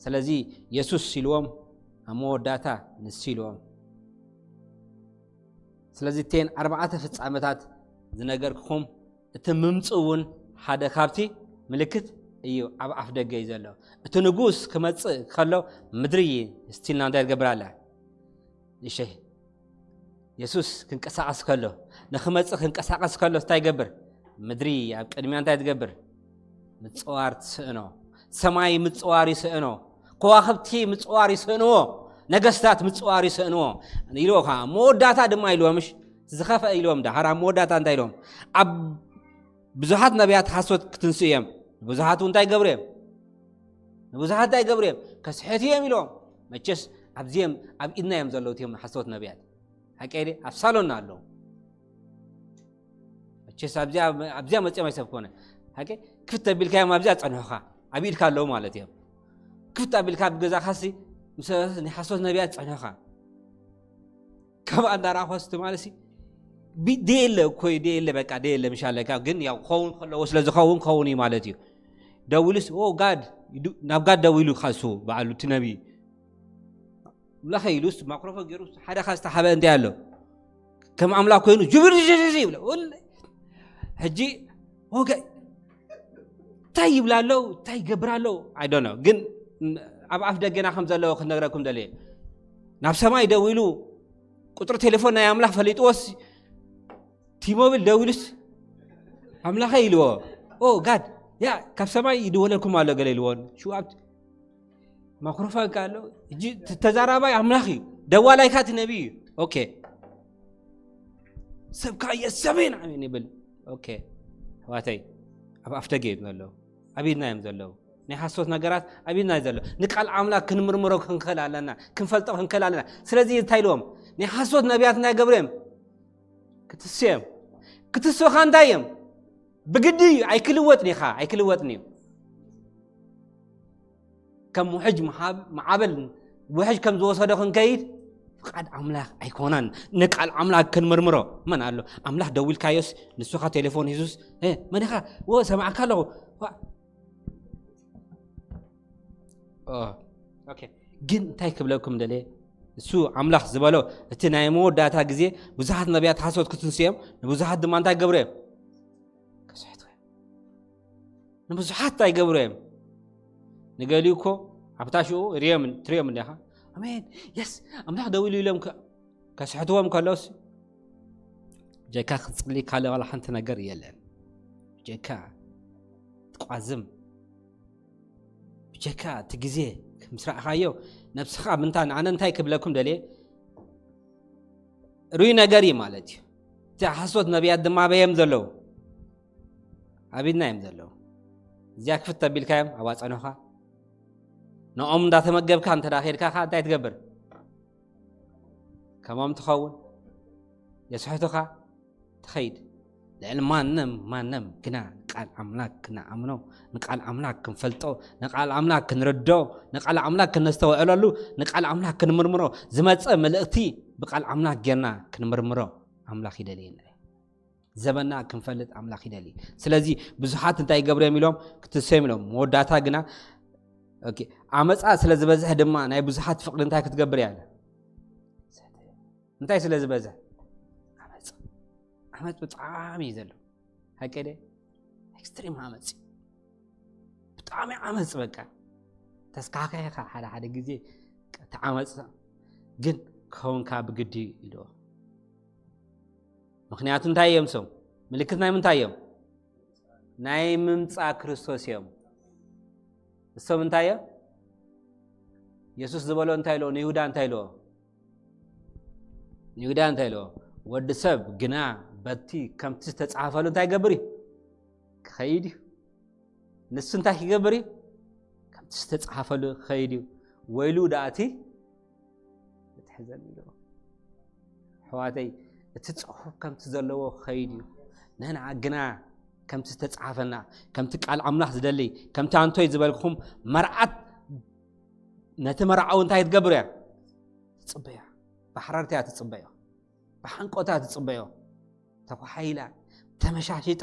ስለዚ የሱስ ኢልዎም፣ ኣብ መወዳእታ ንሱ ኢልዎም። ስለዚ እተን ኣርባዕተ ፍጻመታት ዝነገርኩኹም፣ እቲ ምምጽኡ እውን ሓደ ካብቲ ምልክት እዩ፣ ኣብ ኣፍ ደገ እዩ ዘሎ። እቲ ንጉስ ክመጽእ ከሎ ምድሪ ስቲልና እንታይ ትገብር ኣላ? እሺ፣ የሱስ ክንቀሳቐስ ከሎ፣ ንኽመጽእ ክንቀሳቐስ ከሎ እንታይ ይገብር? ምድሪ ኣብ ቅድሚያ እንታይ ትገብር? ምጽዋር ትስእኖ። ሰማይ ምጽዋር ይስእኖ። ከዋኽብቲ ምጽዋር ይስእንዎ። ነገስታት ምጽዋር ይስእንዎ። ኢልዎ ከዓ መወዳእታ ድማ ኢልዎ፣ ምሽ ዝኸፍአ ኢልዎም፣ ደሓር ኣብ መወዳእታ እንታይ ኢልዎም? ኣብ ብዙሓት ነቢያት ሓሶት ክትንስኡ እዮም። ብዙሓት እንታይ ይገብሩ እዮም? ንብዙሓት እንታይ ይገብሩ እዮም? ከስሕቱ እዮም ኢልዎም። መቸስ ኣብዚኦም ኣብ ኢድና እዮም ዘለዉ እቲኦም ሓሶት ነቢያት። ሓቀይ ድየ? ኣብ ሳሎንና ኣለዉ። መቸስ ኣብዚኣ፣ ኣብዚኣ መጺኦም ኣይሰብኩነ። ሓቀይ? ክፍት ኣቢልካዮም ኣብዚኣ ጸንሑኻ። ኣብ ኢድካ ኣለዉ ማለት እዮም። ክፍት ኣቢልካ ኣብ ገዛኻሲ ምስ ናይ ሓሶት ነቢያት ጸንሑኻ። ካብ ኣንዳራኾስ ትማለሲ ቢ-፣ ደየለ እኮ እዩ፣ ደየለ በቃ፣ ደየለ ምሽ ኣለካ። ግን ያው ክኸውን ከለዎ ስለ ዝኸውን ክኸውን እዩ ማለት እዩ። ደዊሉስ፣ ኦ ጋድ፣ ኢዱ-፣ ናብ ጋድ ደዊሉ ካሱ በዓሉ እቲ ነቢ። ኣምላኸ ኢሉስ ማክሮፎን ገይሩ ሓደ ኻስ ተሓበ እንታይ ኣሎ? ከም ኣምላኽ ኮይኑ ጅብር ጅብር ይብለ። ወለ-፣ ሕጂ ኦኬ፣ እንታይ ይብላ ኣለዉ? እንታይ ይገብር ኣለዉ? I don't know። ግን ኣብ ኣፍ ደገና ከም ዘለዉ ክንነግረኩም ደልየ። ናብ ሰማይ ደዊሉ ቁጽሪ ቴሌፎን ናይ ኣምላኽ ፈሊጥዎስ ቲሞቢል ደዊሉስ ኣምላኸ ኢልዎ። ኦ ጋድ፣ ያ ካብ ሰማይ ይድወለልኩም ኣሎ ገለ ኢልዎ። ሽው ኣብቲ ማክሮፎን ከ ኣሎ። ሕጂ ተ-፣ ተዛራባይ ኣምላኽ እዩ። ደዋላይካ እቲ ነቢይ እዩ። ኦኬ። ሰብ ከኣ የሰሜን ኣሜን ይብል። ኦኬ። ኣሕዋተይ፣ ኣብ ኣፍ ደገ እዮም ዘለዉ። ኣብ ኢድና እዮም ዘለዉ። ናይ ሓሶት ነገራት ኣብ ኢድና እዩ ዘሎ። ንቃል ኣምላኽ ክንምርምሮ ክንክእል ኣለና። ክንፈልጦ ክንክእል ኣለና። ስለዚ እንታይ ኢልዎም? ናይ ሓሶት ነቢያት እንታይ ገብሩ እዮም? ክትስኡ እዮም። ክትስኡኻ እንታይ እዮም? ብግዲ እዩ። ኣይክልወጥን ኢኻ። ኣይክልወጥን እዩ። ከም ውሕጅ መሃብ-፣ ማዕበል ውሕጅ ከም ዝወሰዶ ክንከይድ ፍቓድ ኣምላኽ ኣይኮነን። ንቃል ኣምላኽ ክንምርምሮ። መን ኣሎ? ኣምላኽ ደዊልካዮስ ንሱኻ ቴሌፎን ሂዙስ፣ "እ፣ መን ኢኻ? ዎ፣ ሰማዕካ ኣለኹ። ዋ-" ኦ፣ ኦኬ። ግን እንታይ ክብለኩም ደልየ? እሱ ኣምላኽ ዝበሎ፣ እቲ ናይ መወዳእታ ግዜ ብዙሓት ነቢያት ሓሶት ክትንስኡ እዮም፣ ንብዙሓት ድማ እንታይ ክገብሩ እዮም? ከስሕቱ እዮም። ንብዙሓት እንታይ ይገብሩ እዮም? ንገሊኡ እኮ ኣብታ ሽኡ ርዮም ትሪኦም እንዲኻ። ኣሜን፣ የስ፣ ኣምላኽ ደው ኢሉ ኢሎም ከ-፣ ከስሕትዎም ከለውስ፣ ብጀካ ክትጽሊ ካልእ ዋላ ሓንቲ ነገር የለን። ብጀካ ትቋዝም፣ ብጀካ እቲ ግዜ ምስ ረኣኻዮ፣ ነብስኻ ምንታ-፣ ኣነ እንታይ ክብለኩም ደልየ? ርኡይ ነገር እዩ ማለት እዩ። እቲ ሓሶት ነቢያት ድማ ኣበይ እዮም ዘለዉ? ኣብ ኢድና እዮም ዘለዉ። እዚኣ ክፍት ተቢልካዮም ኣብ ኣጸኖኻ፣ ንኦም እንዳተመገብካ እንተ ደኣ ኬድካ ኸኣ እንታይ ትገብር? ከሞም ትኸውን፣ የስሕቱኻ፣ ትኸይድ። ልዕሊ ማንም ማንም ግና ንቃል ኣምላክ ክንኣምኖ፣ ንቃል ኣምላክ ክንፈልጦ፣ ንቃል ኣምላክ ክንርዶ፣ ንቃል ኣምላክ ክነስተውዕለሉ፣ ንቃል ኣምላክ ክንምርምሮ፣ ዝመጸ መልእኽቲ ብቃል ኣምላክ ጌርና ክንምርምሮ ኣምላክ ይደልየና እዩ። ዘበና ክንፈልጥ ኣምላክ ይደሊ። ስለዚ ብዙሓት እንታይ ይገብሩ እዮም ኢሎም ክትሰዮም ኢሎም፣ መወዳእታ ግና፣ ኦኬ፣ ዓመፃ ስለ ዝበዝሕ ድማ ናይ ብዙሓት ፍቅሪ እንታይ ክትገብር እያ? እንታይ ስለ ዝበዝሕ? ዓመፅ። ዓመፅ ብጣዕሚ እዩ ዘሎ። ሓቂ ደ? ኤክስትሪም ዓመፅ እዩ። ብጣዕሚ ዓመፅ በቃ። ተስካሕካ ኢኻ ሓደ ሓደ ግዜ እቲ ዓመፅ ግን ከውንካ ብግዲ ኢልዎ። ምኽንያቱ እንታይ እዮም እሶም? ምልክት ናይ ምንታይ እዮም? ናይ ምምፃእ ክርስቶስ እዮም። እሶም እንታይ እዮም? የሱስ ዝበሎ እንታይ ኢልዎ? ንይሁዳ እንታይ ኢልዎ? ንይሁዳ እንታይ ኢልዎ? ወዲ ሰብ ግና በቲ ከምቲ ዝተጻሕፈሉ እንታይ ይገብር እዩ? ክኸይድ እዩ። ንሱ እንታይ ክገብር እዩ? ከምቲ ዝተጻሕፈሉ ክኸይድ እዩ። ወይሉ ደኣ እቲ ዝትሕዘኒ ኢልዎ። ኣሕዋተይ፣ እቲ ጽሑፍ ከምቲ ዘለዎ ክኸይድ እዩ። ንሕና ግና ከምቲ ዝተጻሕፈልና፣ ከምቲ ቃል ኣምላኽ ዝደሊ፣ ከምቲ ኣንቶይ ዝበልኩኹም መርዓት ነቲ መርዓዊ እንታይ ትገብር እያ? ትጽበያ። ብሓረርታ እያ ትጽበዮ። ብሓንቆታ ትጽበዮ። ተኳሓይላ፣ ተመሻሺጣ፣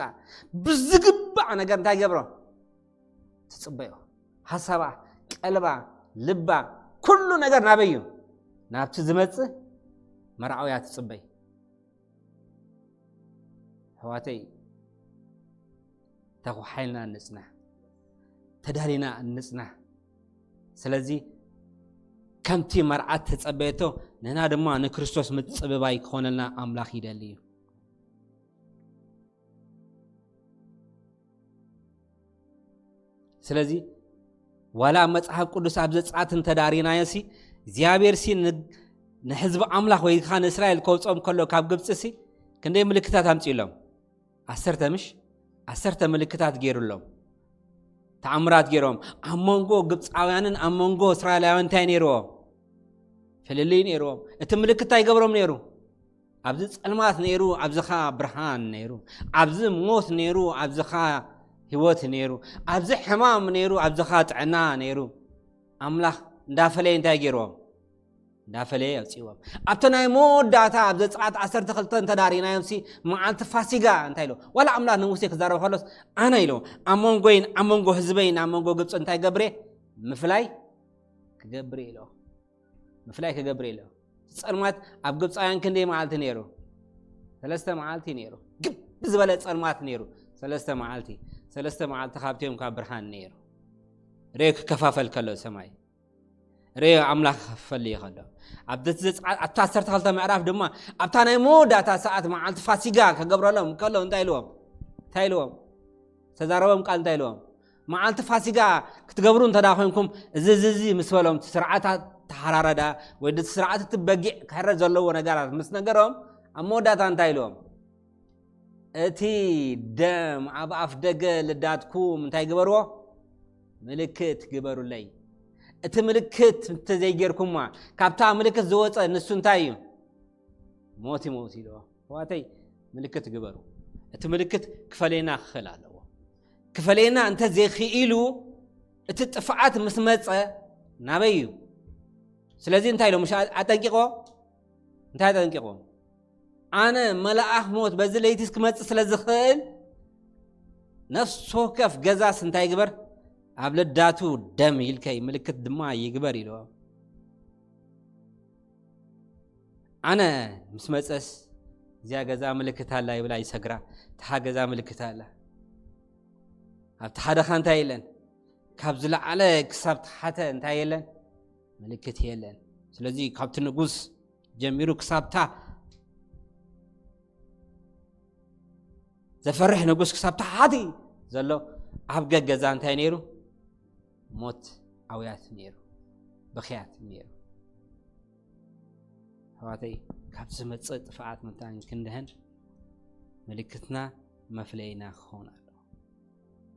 ብዝግባእ ነገር እንታይ ገብሮ? ትጽበዮ። ሓሳባ፣ ቀልባ፣ ልባ፣ ኩሉ ነገር ናበይ እዩ? ናብቲ ዝመጽእ መርዓዊ እያ ትጽበይ። ኣሕዋተይ፣ ተኳሓይልና እንጽናሕ፣ ተዳሊና እንጽናሕ። ስለዚ ከምቲ መርዓት ተጸበየቶ፣ ንሕና ድማ ንክርስቶስ ምጽብባይ ክኾነልና ኣምላኽ ይደሊ እዩ። ስለዚ ዋላ ኣብ መጽሓፍ ቅዱስ ኣብ ዘጸኣት እንተ ዳሪናዮ ሲ፣ እግዚኣብሔር ሲ ን-፣ ንህዝቢ ኣምላኽ ወይ ከኣ ንእስራኤል ከውጽኦም ከሎ ካብ ግብጺ ሲ፣ ክንደይ ምልክታት ኣምጺኡሎም? ዓሰርተ ምሽ? ዓሰርተ ምልክታት ገይሩሎም። ተኣምራት ገይሮም። ኣብ መንጎ ግብጻውያንን ኣብ መንጎ እስራኤላውያን እንታይ ነይርዎ? ፍልልይ ነይርዎም። እቲ ምልክት እንታይ ይገብሮም ነይሩ? ኣብዚ ጸልማት ነይሩ፣ ኣብዚ ኸኣ ብርሃን ነይሩ። ኣብዚ ሞት ነይሩ፣ ኣብዚ ኸኣ ህይወት ነይሩ። ኣብዚ ሕማም ነይሩ፣ ኣብዚ ኸኣ ጥዕና ነይሩ። ኣምላኽ እንዳፈለየ እንታይ ገይርዎም? እንዳፈለየ ኣውፅእዎም። ኣብቲ ናይ መወዳእታ ኣብ ዘጸኣት ዓሰርተ ክልተ እንተዳሪናዮም ሲ፣ መዓልቲ ፋሲጋ እንታይ ኢሉ? ዋላ ኣምላኽ ንሙሴ ክዛረብ ከሎስ፣ ኣነ ኢሉ፣ ኣብ መንጎይን ኣብ መንጎ ህዝበይን ኣብ መንጎ ግብፂ እንታይ ገብሬ? ምፍላይ ክገብር ኢሎ። ምፍላይ ክገብር ኢሎ። ጸልማት ኣብ ግብፃውያን ክንደይ መዓልቲ ነይሩ? ሰለስተ መዓልቲ ነይሩ። ግብ ዝበለ ጸልማት ነይሩ። ሰለስተ መዓልቲ። ሰለስተ መዓልቲ ካብቲኦም ካብ ብርሃን ነይሩ። ሬ ክከፋፈል ከሎ ሰማይ። ሬ ኣምላኽ ክኸፍፈል እዩ ከሎ። ኣብቲ ዘጽዓ-፣ ኣብታ ዓሰርተ ክልተ ምዕራፍ ድማ ኣብታ ናይ መወዳእታ ሰዓት መዓልቲ ፋሲጋ ክገብረሎም ከሎ እንታይ ኢልዎም? እንታይ ኢልዎም? ተዛረቦም ቃል እንታይ ኢልዎም? መዓልቲ ፋሲጋ ክትገብሩ እንተ ደኣ ኮይንኩም፣ እዚ፣ እዚ፣ እዚ ምስ በሎም፣ እቲ ስርዓት ተሓራረዳ፣ ወይ እቲ ስርዓት እቲ በጊዕ ክሕረድ ዘለዎ ነገራት ምስ ነገሮም፣ ኣብ መወዳእታ እንታይ ኢልዎም? እቲ ደም ኣብ ኣፍ ደገ ልዳትኩም እንታይ ግበርዎ? ምልክት ግበሩለይ። እቲ ምልክት እንተዘይጌርኩማ፣ ካብታ ምልክት ዝወፀ ንሱ እንታይ እዩ? ሞት ይሞት ኢልዎ። ኣሕዋተይ፣ ምልክት ግበሩ። እቲ ምልክት ክፈለየና ክኽእል ኣለዎ። ክፈለየና እንተ ዘይክኢሉ፣ እቲ ጥፍኣት ምስ መጸ ናበይ እዩ? ስለዚ እንታይ ኢሎም? ምሽ ኣጠንቂቆ? እንታይ ኣጠንቂቆ? ኣነ መልኣኽ ሞት በዚ ለይቲ ክመጽእ ስለ ዝኽእል፣ ነፍሲ ወከፍ ገዛስ እንታይ ይግበር? ኣብ ልዳቱ ደም ይልከይ፣ ምልክት ድማ ይግበር ኢልዎ። ኣነ ምስ መጸስ እዚኣ ገዛ ምልክት ኣላ ይብላ ይሰግራ። እታ ገዛ ምልክት ኣላ። ኣብቲ ሓደኻ እንታይ የለን? ካብ ዝለዓለ ክሳብ ተሓተ እንታይ የለን? ምልክት የለን። ስለዚ ካብቲ ንጉስ ጀሚሩ ክሳብታ ዘፈርሕ ንጉስ ክሳብ ታሕቲ ዘሎ ኣብ ገገዛ እንታይ ነይሩ? ሞት ኣውያት ነይሩ፣ ብኽያት ነይሩ። ኣሕዋተይ፣ ካብ ዝመጽእ ጥፍኣት ምእንታን ክንድህን ምልክትና መፍለይና ክኸውን ኣለዎ።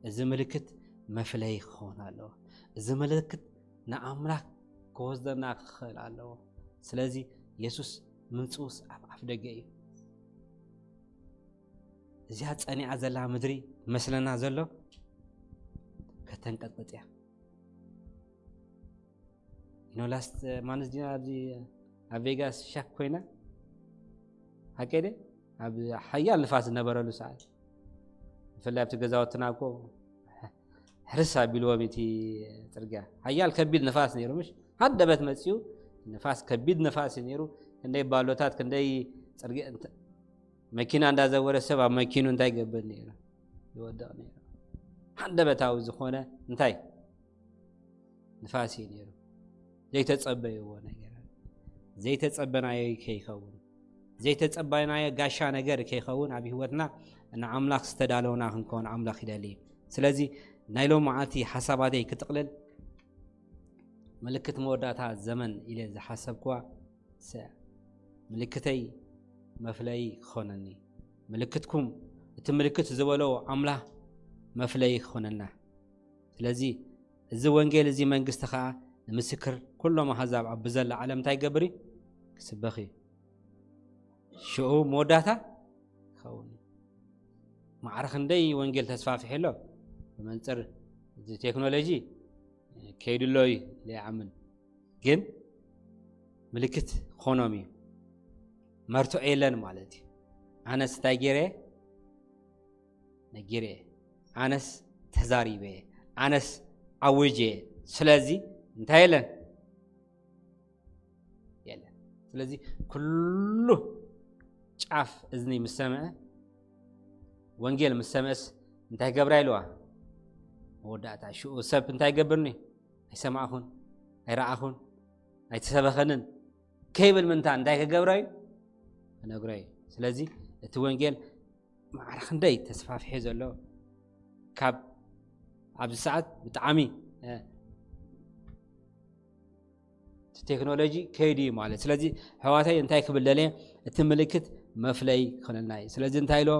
እዚ ምልክት መፍለይ ክኸውን ኣለዎ። እዚ ምልክት ንኣምላኽ ክወስደና ክኽእል ኣለዎ። ስለዚ የሱስ ምምጽኡስ ኣብ ኣፍ ደገ እዩ። እዚኣ ጸኒዓ ዘላ ምድሪ መስለና ዘሎ ከተንቀጥቀጥ እያ። You know, last month ዲና ኣብዚ ኣብ ቬጋስ ሻክ ኮይና ሓቀደ ኣብ ሓያል ንፋስ ዝነበረሉ ሰዓት ብፍላይ ኣብቲ ገዛውትና እኮ ሕርስ ኣቢልዎም እቲ ጽርግያ ሓያል ከቢድ ንፋስ ነይሩ ምሽ ሓደበት መጽዩ ንፋስ ከቢድ ንፋስ እዩ ነይሩ። ክንደይ ባሎታት ክንደይ ጽርግያ መኪና እንዳዘወረ ሰብ ኣብ መኪኑ እንታይ ይገብር ነይሩ? ይወድቕ ነይሩ። ሓደበታዊ ዝኾነ እንታይ ንፋስ እዩ ነይሩ። ዘይተጸበይዎ ነገር ዘይተጸበናዮ ከይኸውን ዘይተጸበናዮ ጋሻ ነገር ከይኸውን ኣብ ህይወትና ንኣምላኽ ዝተዳለውና ክንከውን ኣምላኽ ይደሊ። ስለዚ ናይ ሎም መዓልቲ ሓሳባተይ ክጥቕልል ምልክት መወዳእታ ዘመን ኢለ ዝሓሰብኩዋ ሰ ምልክተይ መፍለይ ክኾነኒ ምልክትኩም እቲ ምልክት ዝበሎ ኣምላኽ መፍለይ ክኾነና። ስለዚ እዚ ወንጌል እዚ መንግስቲ ኸዓ ንምስክር ኩሎም ኣህዛብ ኣብ ብዘላ ዓለም እንታይ ይገብር እዩ? ክስበኽ እዩ። ሽኡ መወዳእታ ይኸውን እዩ። ማዕረ ክንደይ ወንጌል ተስፋፊሑ ኣሎ። ብመንፅር እዚ ቴክኖሎጂ ከይዱ ኣሎ እዩ ኢለ ይኣምን። ግን ምልክት ክኾኖም እዩ። መርትዖ የለን ማለት እዩ። ኣነስ እንታይ ገይረ? ነጊረ። ኣነስ ተዛሪበ። ኣነስ ኣውጀ። ስለዚ እንታይ የለን? የለን። ስለዚ ኩሉ ጫፍ እዝኒ ምስ ሰምዐ ወንጌል ምስ ሰምዐስ እንታይ ገብራ ኢልዋ? መወዳእታ ሽኡ ሰብ እንታይ ገብርኒ? ኣይሰማዕኹን፣ ኣይረኣኹን፣ ኣይተሰበኸንን ከይብል ምንታ እንታይ ክገብራ እዩ? ክነግሮ እዩ። ስለዚ እቲ ወንጌል ማዕረ ክንደይ ተስፋፍሒ ዘሎ ካብ ኣብዚ ሰዓት ብጣዕሚ እቲ ቴክኖሎጂ ከይዱ እዩ ማለት። ስለዚ ኣሕዋተይ እንታይ ክብል ደልየ እቲ ምልክት መፍለይ ክኾነና እዩ። ስለዚ እንታይ ኢሎ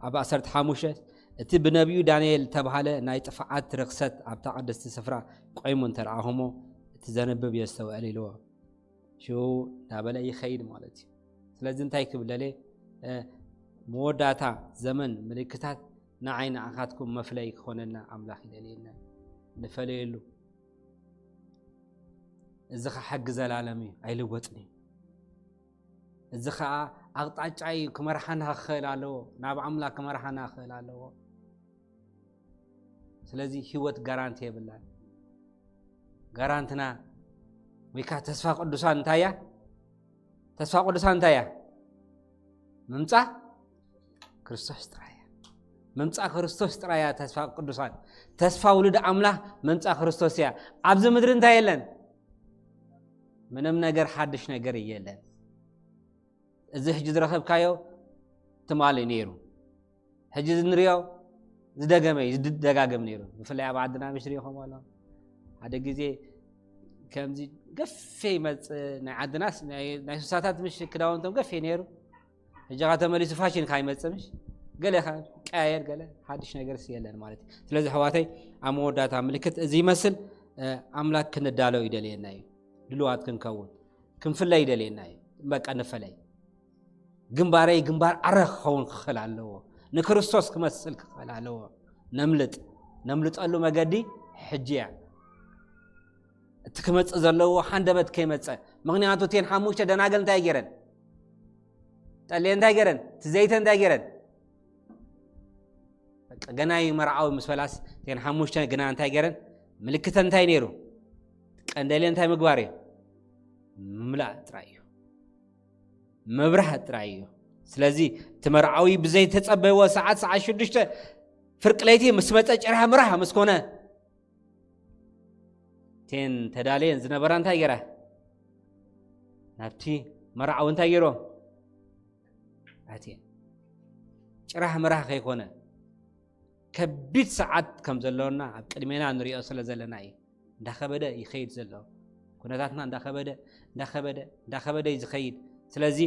ኣብ ዓሰርተ ሓሙሽተ እቲ ብነቢዩ ዳንኤል ዝተባህለ ናይ ጥፍዓት ርኽሰት ኣብታ ቅድስቲ ስፍራ ቆይሙ እንተረኣኹሞ እቲ ዘንብብ የስተውዕል ኢልዎ። ሽኡ እንዳበለ ይኸይድ ማለት እዩ። ስለዚ እንታይ ክብል ደልየ መወዳእታ ዘመን ምልክታት ንዓይ ንዓኻትኩም መፍለይ ክኾነና ኣምላኽ ይደልየና ንፈለየሉ። እዚ ኸዓ ሕጊ ዘላለም እዩ፣ ኣይልወጥን እዩ። እዚ ኸዓ ኣቕጣጫ እዩ፣ ክመርሓና ክኽእል ኣለዎ፣ ናብ ኣምላኽ ክመርሓና ክኽእል ኣለዎ። ስለዚ ህይወት ጋራንቲ የብላን። ጋራንትና ወይ ከዓ ተስፋ ቅዱሳን እንታይ እያ? ተስፋ ቅዱሳን እንታይ እያ? ምምፃእ ክርስቶስ ጥራይ እያ። ምምፃእ ክርስቶስ ጥራይ እያ ተስፋ ቅዱሳን። ተስፋ ውሉድ ኣምላኽ ምምፃእ ክርስቶስ እያ። ኣብዚ ምድሪ እንታይ የለን? ምንም ነገር ሓድሽ ነገር የለን። እዚ ሕጂ ዝረኸብካዮ ትማሊ ነይሩ። ሕጂ እዚ ንሪኦ ዝደገመ እዩ ዝደጋገም ነይሩ። ብፍላይ ኣብ ዓድና ምሽ ሪኢኹም ኣሎ ሓደ ግዜ ከምዚ ገፌ ይመፅእ ናይ ዓድናስ ናይ ሱሳታት ምሽ ክዳውንቶም ገፌ ነይሩ። ሕጂ ካ ተመሊሱ ፋሽን ካይመፅእ ምሽ ገለ ቀያየር ገለ ሓድሽ ነገር የለን ማለት እዩ። ስለዚ ኣሕዋተይ ኣብ መወዳእታ ምልክት እዚ ይመስል። ኣምላክ ክንዳለው ይደልየና እዩ። ድልዋት ክንከውን ክንፍለይ ይደልየና እዩ። በቃ ንፈለይ። ግንባረይ ግንባር ኣረ ክኸውን ክኽእል ኣለዎ። ንክርስቶስ ክመስል ክኽእል ኣለዎ። ነምልጥ ነምልጠሉ መገዲ ሕጂ እያ። እቲ ክመፅእ ዘለዎ ሓንደበት ከይመፀ። ምክንያቱ እተን ሓሙሽተ ደናገል እንታይ ገይረን? ጠልየ እንታይ ገይረን? እቲ ዘይተ እንታይ ገይረን? በቃ ገና እዩ መርዓዊ ምስ በላስ እተን ሓሙሽተ ግና እንታይ ገይረን? ምልክተን እንታይ ነይሩ? ቀንደልየን እንታይ ምግባር እዩ? ምምላእ ጥራይ እዩ። ምብራህ ጥራይ እዩ። ስለዚ እቲ መርዓዊ ብዘይተጸበይዎ ሰዓት ሰዓት ሽዱሽተ ፍርቂ ለይቲ ምስ መጸ ጭራህ ምራህ ምስ ኮነ፣ እተን ተዳልየን ዝነበራ እንታይ ገይራ? ናብቲ መርዓዊ እንታይ ገይሮም? ኣትየን። ጭራህ ምራህ ከይኮነ ከቢድ ሰዓት ከም ዘለውና ኣብ ቅድሜና ንሪኦ ስለ ዘለና እዩ። እንዳኸበደ ይኸይድ ዘሎ። ኩነታትና እንዳኸበደ እንዳኸበደ እንዳኸበደ እዩ ዝኸይድ። ስለዚ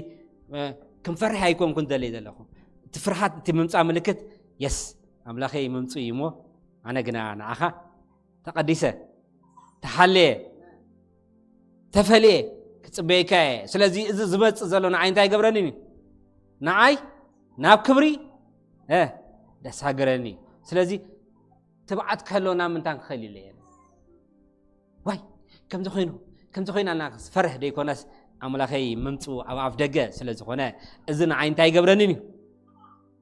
ክንፈርሕ ኣይኮንኩን ደልየ ዘለኹ። እቲ ፍርሃት እቲ ምምፃእ ምልክት የስ ኣምላኸይ ምምፁ እዩ እሞ ኣነ ግና ንዓኻ ተቐዲሰ ተሓልየ ተፈልየ ክፅበየካ እየ። ስለዚ እዚ ዝመፅእ ዘሎ ንዓይ እንታይ ይገብረኒ እዩ? ንዓይ ናብ ክብሪ ደሳግረኒ። ስለዚ ትብዓት ክህልወና ምንታን ክኽእል ኢለ እየ። ዋይ ከምዚ ኮይኑ ከምዚ ኮይና እና ፈርሕ ደይኮነስ ኣምላኸይ ምምፅኡ ኣብ ኣፍ ደገ ስለ ዝኾነ እዚ ንዓይ እንታይ ይገብረንን እዩ?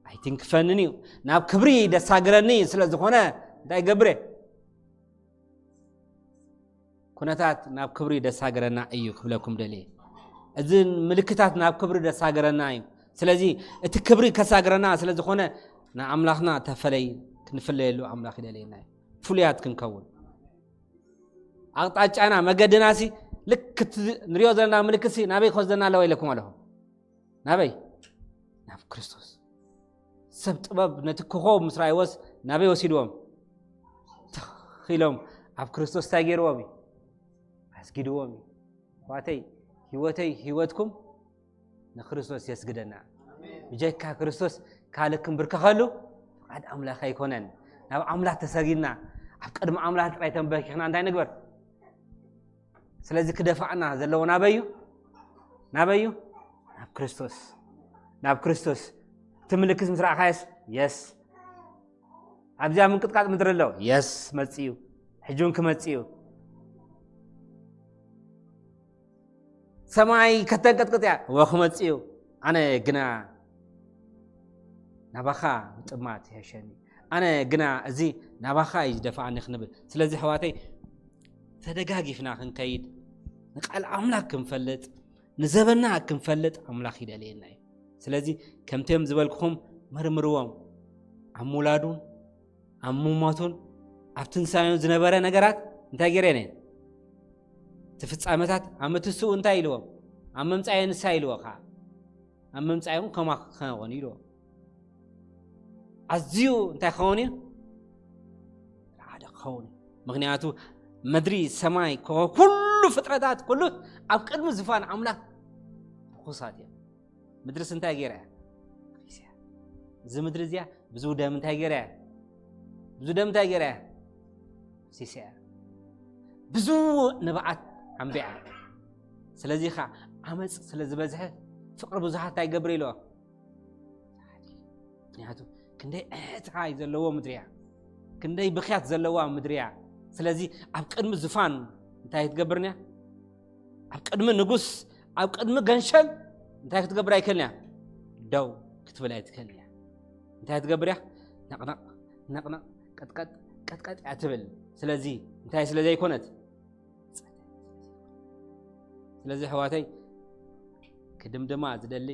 ኣይትንክፈንን እዩ። ናብ ክብሪ ደሳግረኒ ስለ ዝኾነ እንታይ ይገብረ? ኩነታት ናብ ክብሪ ደሳግረና እዩ ክብለኩም ደልየ። እዚ ምልክታት ናብ ክብሪ ደሳግረና እዩ። ስለዚ እቲ ክብሪ ከሳግረና ስለ ዝኾነ ንኣምላኽና ተፈለይ ክንፍለየሉ ኣምላኽ ይደልየና እዩ። ፍሉያት ክንከውን ኣቕጣጫና መገድና ሲ ልክ እቲ ንሪኦ ዘለና ምልክት ሲ ናበይ ክወስደና ኣለዎ ኢለኩም ኣለኹ። ናበይ? ናብ ክርስቶስ። ሰብ ጥበብ ነቲ ኮኾብ ምስ ረኣይዎስ ናበይ ወሲድዎም? ትኽ ኢሎም ኣብ ክርስቶስ እንታይ ገይርዎም እዩ? ኣስጊድዎም እዩ። ኣሕዋተይ ህይወተይ ህይወትኩም ንክርስቶስ የስግደና። ብጀካ ክርስቶስ ካልእ ክንብርከኸሉ ፍቓድ ኣምላኽ ኣይኮነን። ናብ ኣምላኽ ተሰጊድና ኣብ ቅድሚ ኣምላኽ ጥራይ ተንበርኪኽና እንታይ ንግበር? ስለዚ ክደፋዕና ዘለዎ ናበዩ ናበዩ ናብ ክርስቶስ ናብ ክርስቶስ። እቲ ምልክት ምስ ረኣኻየስ የስ ኣብዚኣ ምንቅጥቃጥ ምድሪ ኣሎ። የስ መፅኡ ሕጂ እውን ክመፅእ እዩ። ሰማይ ከተንቀጥቅጥ እያ እወ ክመፅእ እዩ። ኣነ ግና ናባኻ ምጥማት ይሕሸኒ። ኣነ ግና እዚ ናባኻ እዩ ዝደፋኣኒ ክንብል። ስለዚ ኣሕዋተይ ተደጋጊፍና ክንከይድ ንቃል ኣምላክ ክንፈልጥ ንዘበና ክንፈልጥ ኣምላክ ይደልየና እዩ። ስለዚ ከምቲኦም ዝበልኩኹም መርምርዎም። ኣብ ምውላዱን ኣብ ምሞቱን ኣብ ትንሳኤን ዝነበረ ነገራት እንታይ ገይረን እየን? እቲ ፍጻመታት ኣብ ምትስኡ እንታይ ኢልዎም? ኣብ መምጻኤ ንሳ ኢልዎ ከዓ ኣብ መምጻኤ እውን ከማ ክኸውን ኢልዎ። ኣዝዩ እንታይ ክኸውን እዩ? ሓደ ክኸውን እዩ። ምክንያቱ ምድሪ ሰማይ ኮ- ኩሉ ፍጥረታት ኩሉ ኣብ ቅድሚ ዝፋን ኣምላኽ ርኩሳት እዮም። ምድርስ እንታይ ገይራ እያ? ኣፍሲሳ እያ። እዚ ምድሪ እዚኣ ብዙ ደም እንታይ ገይራ እያ? ብዙ ደም እንታይ ገይራ እያ? ኣፍሲሳ እያ። ብዙ ንብዓት ኣንቢዓ። ስለዚ ኸ ዓመፅ ስለ ዝበዝሐ ፍቅሪ ብዙሓት እንታይ ይገብር ኢልዎ? ምክንያቱ ክንደይ ዕሕትሓይ ዘለዎ ምድሪ እያ። ክንደይ ብክያት ዘለዋ ምድሪ እያ። ስለዚ ኣብ ቅድሚ ዝፋን እንታይ ክትገብርንያ? ኣብ ቅድሚ ንጉስ ኣብ ቅድሚ ገንሸል እንታይ ክትገብር ኣይክእልንያ? ደው ክትብል ኣይትክእልንያ። እንታይ ክትገብር እያ? ነቕነቕ ነቕነቕ ቀጥቀጥ ቀጥቀጥ እያ ትብል። ስለዚ እንታይ ስለ ዘይኮነት? ስለዚ ኣሕዋተይ ክድምድማ ዝደሊ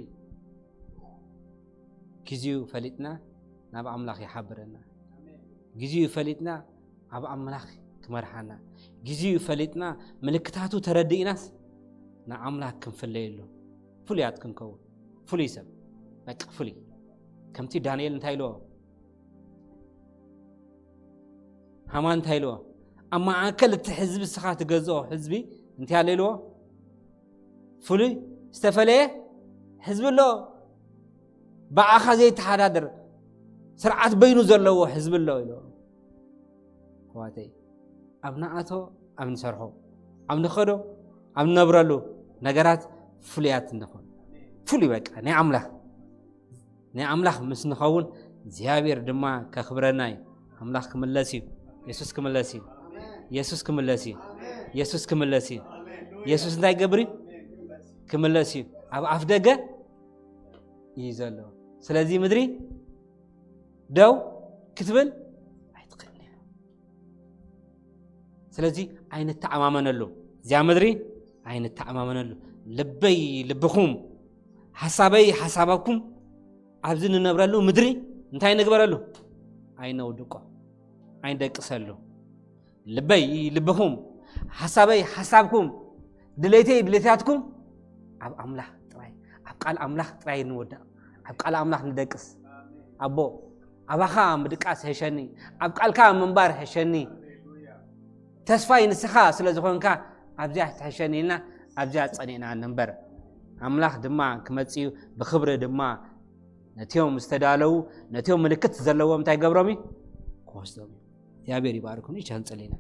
ግዜኡ ፈሊጥና ናብ ኣምላኽ ይሓብረና። ግዜኡ ፈሊጥና ኣብ ኣምላኽ ክመርሓና። ግዜኡ ፈሊጥና ምልክታቱ ተረዲእናስ ንኣምላኽ ክንፍለየሉ ፍሉያት ክንከውን። ፍሉይ ሰብ በቃ ፍሉይ ከምቲ ዳንኤል እንታይ ኢልዎ? ሃማን እንታይ ኢልዎ? ኣብ ማእከል እቲ ህዝቢ እስኻ ትገዝኦ ህዝቢ እንታይ ኣሎ ኢልዎ? ፍሉይ ዝተፈለየ ህዝቢ ኣሎ። ብኣኻ ዘይተሓዳደር ስርዓት በይኑ ዘለዎ ህዝቢ ኣሎ ኢልዎ። ኣሕዋተይ ኣብ ንኣቶ ኣብ ንሰርሖ ኣብ ንኸዶ ኣብ ንነብረሉ ነገራት ፍሉያት ንኾን። ፍሉይ በቃ ናይ ኣምላኽ ናይ ኣምላኽ ምስ ንኸውን እግዚኣብሔር ድማ ከኽብረና እዩ። ኣምላኽ ክምለስ እዩ። የሱስ ክምለስ እዩ። የሱስ ክምለስ እዩ። የሱስ ክምለስ እዩ። የሱስ እንታይ ገብር እዩ? ክምለስ እዩ። ኣብ ኣፍ ደገ እዩ ዘሎ። ስለዚ ምድሪ ደው ክትብል ኣይትኽእልን እያ። ስለዚ ኣይንተዓማመነሉ። እዚኣ ምድሪ ኣይንተዓማመነሉ። ልበይ ልብኹም ሓሳበይ ሓሳባኩም ኣብዚ ንነብረሉ ምድሪ እንታይ ንግበረሉ? ኣይነውድቆ፣ ኣይንደቅሰሉ። ልበይ ልብኹም፣ ሓሳበይ ሓሳብኩም፣ ድሌተይ ድሌታትኩም ኣብ ኣምላኽ ጥራይ፣ ኣብ ቃል ኣምላኽ ጥራይ ንወድቕ፣ ኣብ ቃል ኣምላኽ ንደቅስ። ኣቦ ኣባኻ ምድቃስ ሕሸኒ፣ ኣብ ቃልካ ምንባር ሕሸኒ። ተስፋይ ንስኻ ስለ ዝኾንካ ኣብዚኣ ትሕሸኒ ኢልና ኣብዚኣ ጸኒዕና ንንበር። ኣምላኽ ድማ ክመጽእ እዩ፣ ብኽብሪ ድማ ነቲኦም ዝተዳለዉ ነቲኦም ምልክት ዘለዎም እንታይ ገብሮም እዩ? ክወስዶም እዩ። እግዚኣብሔር ይባርኩም። ይቻን ጸሊና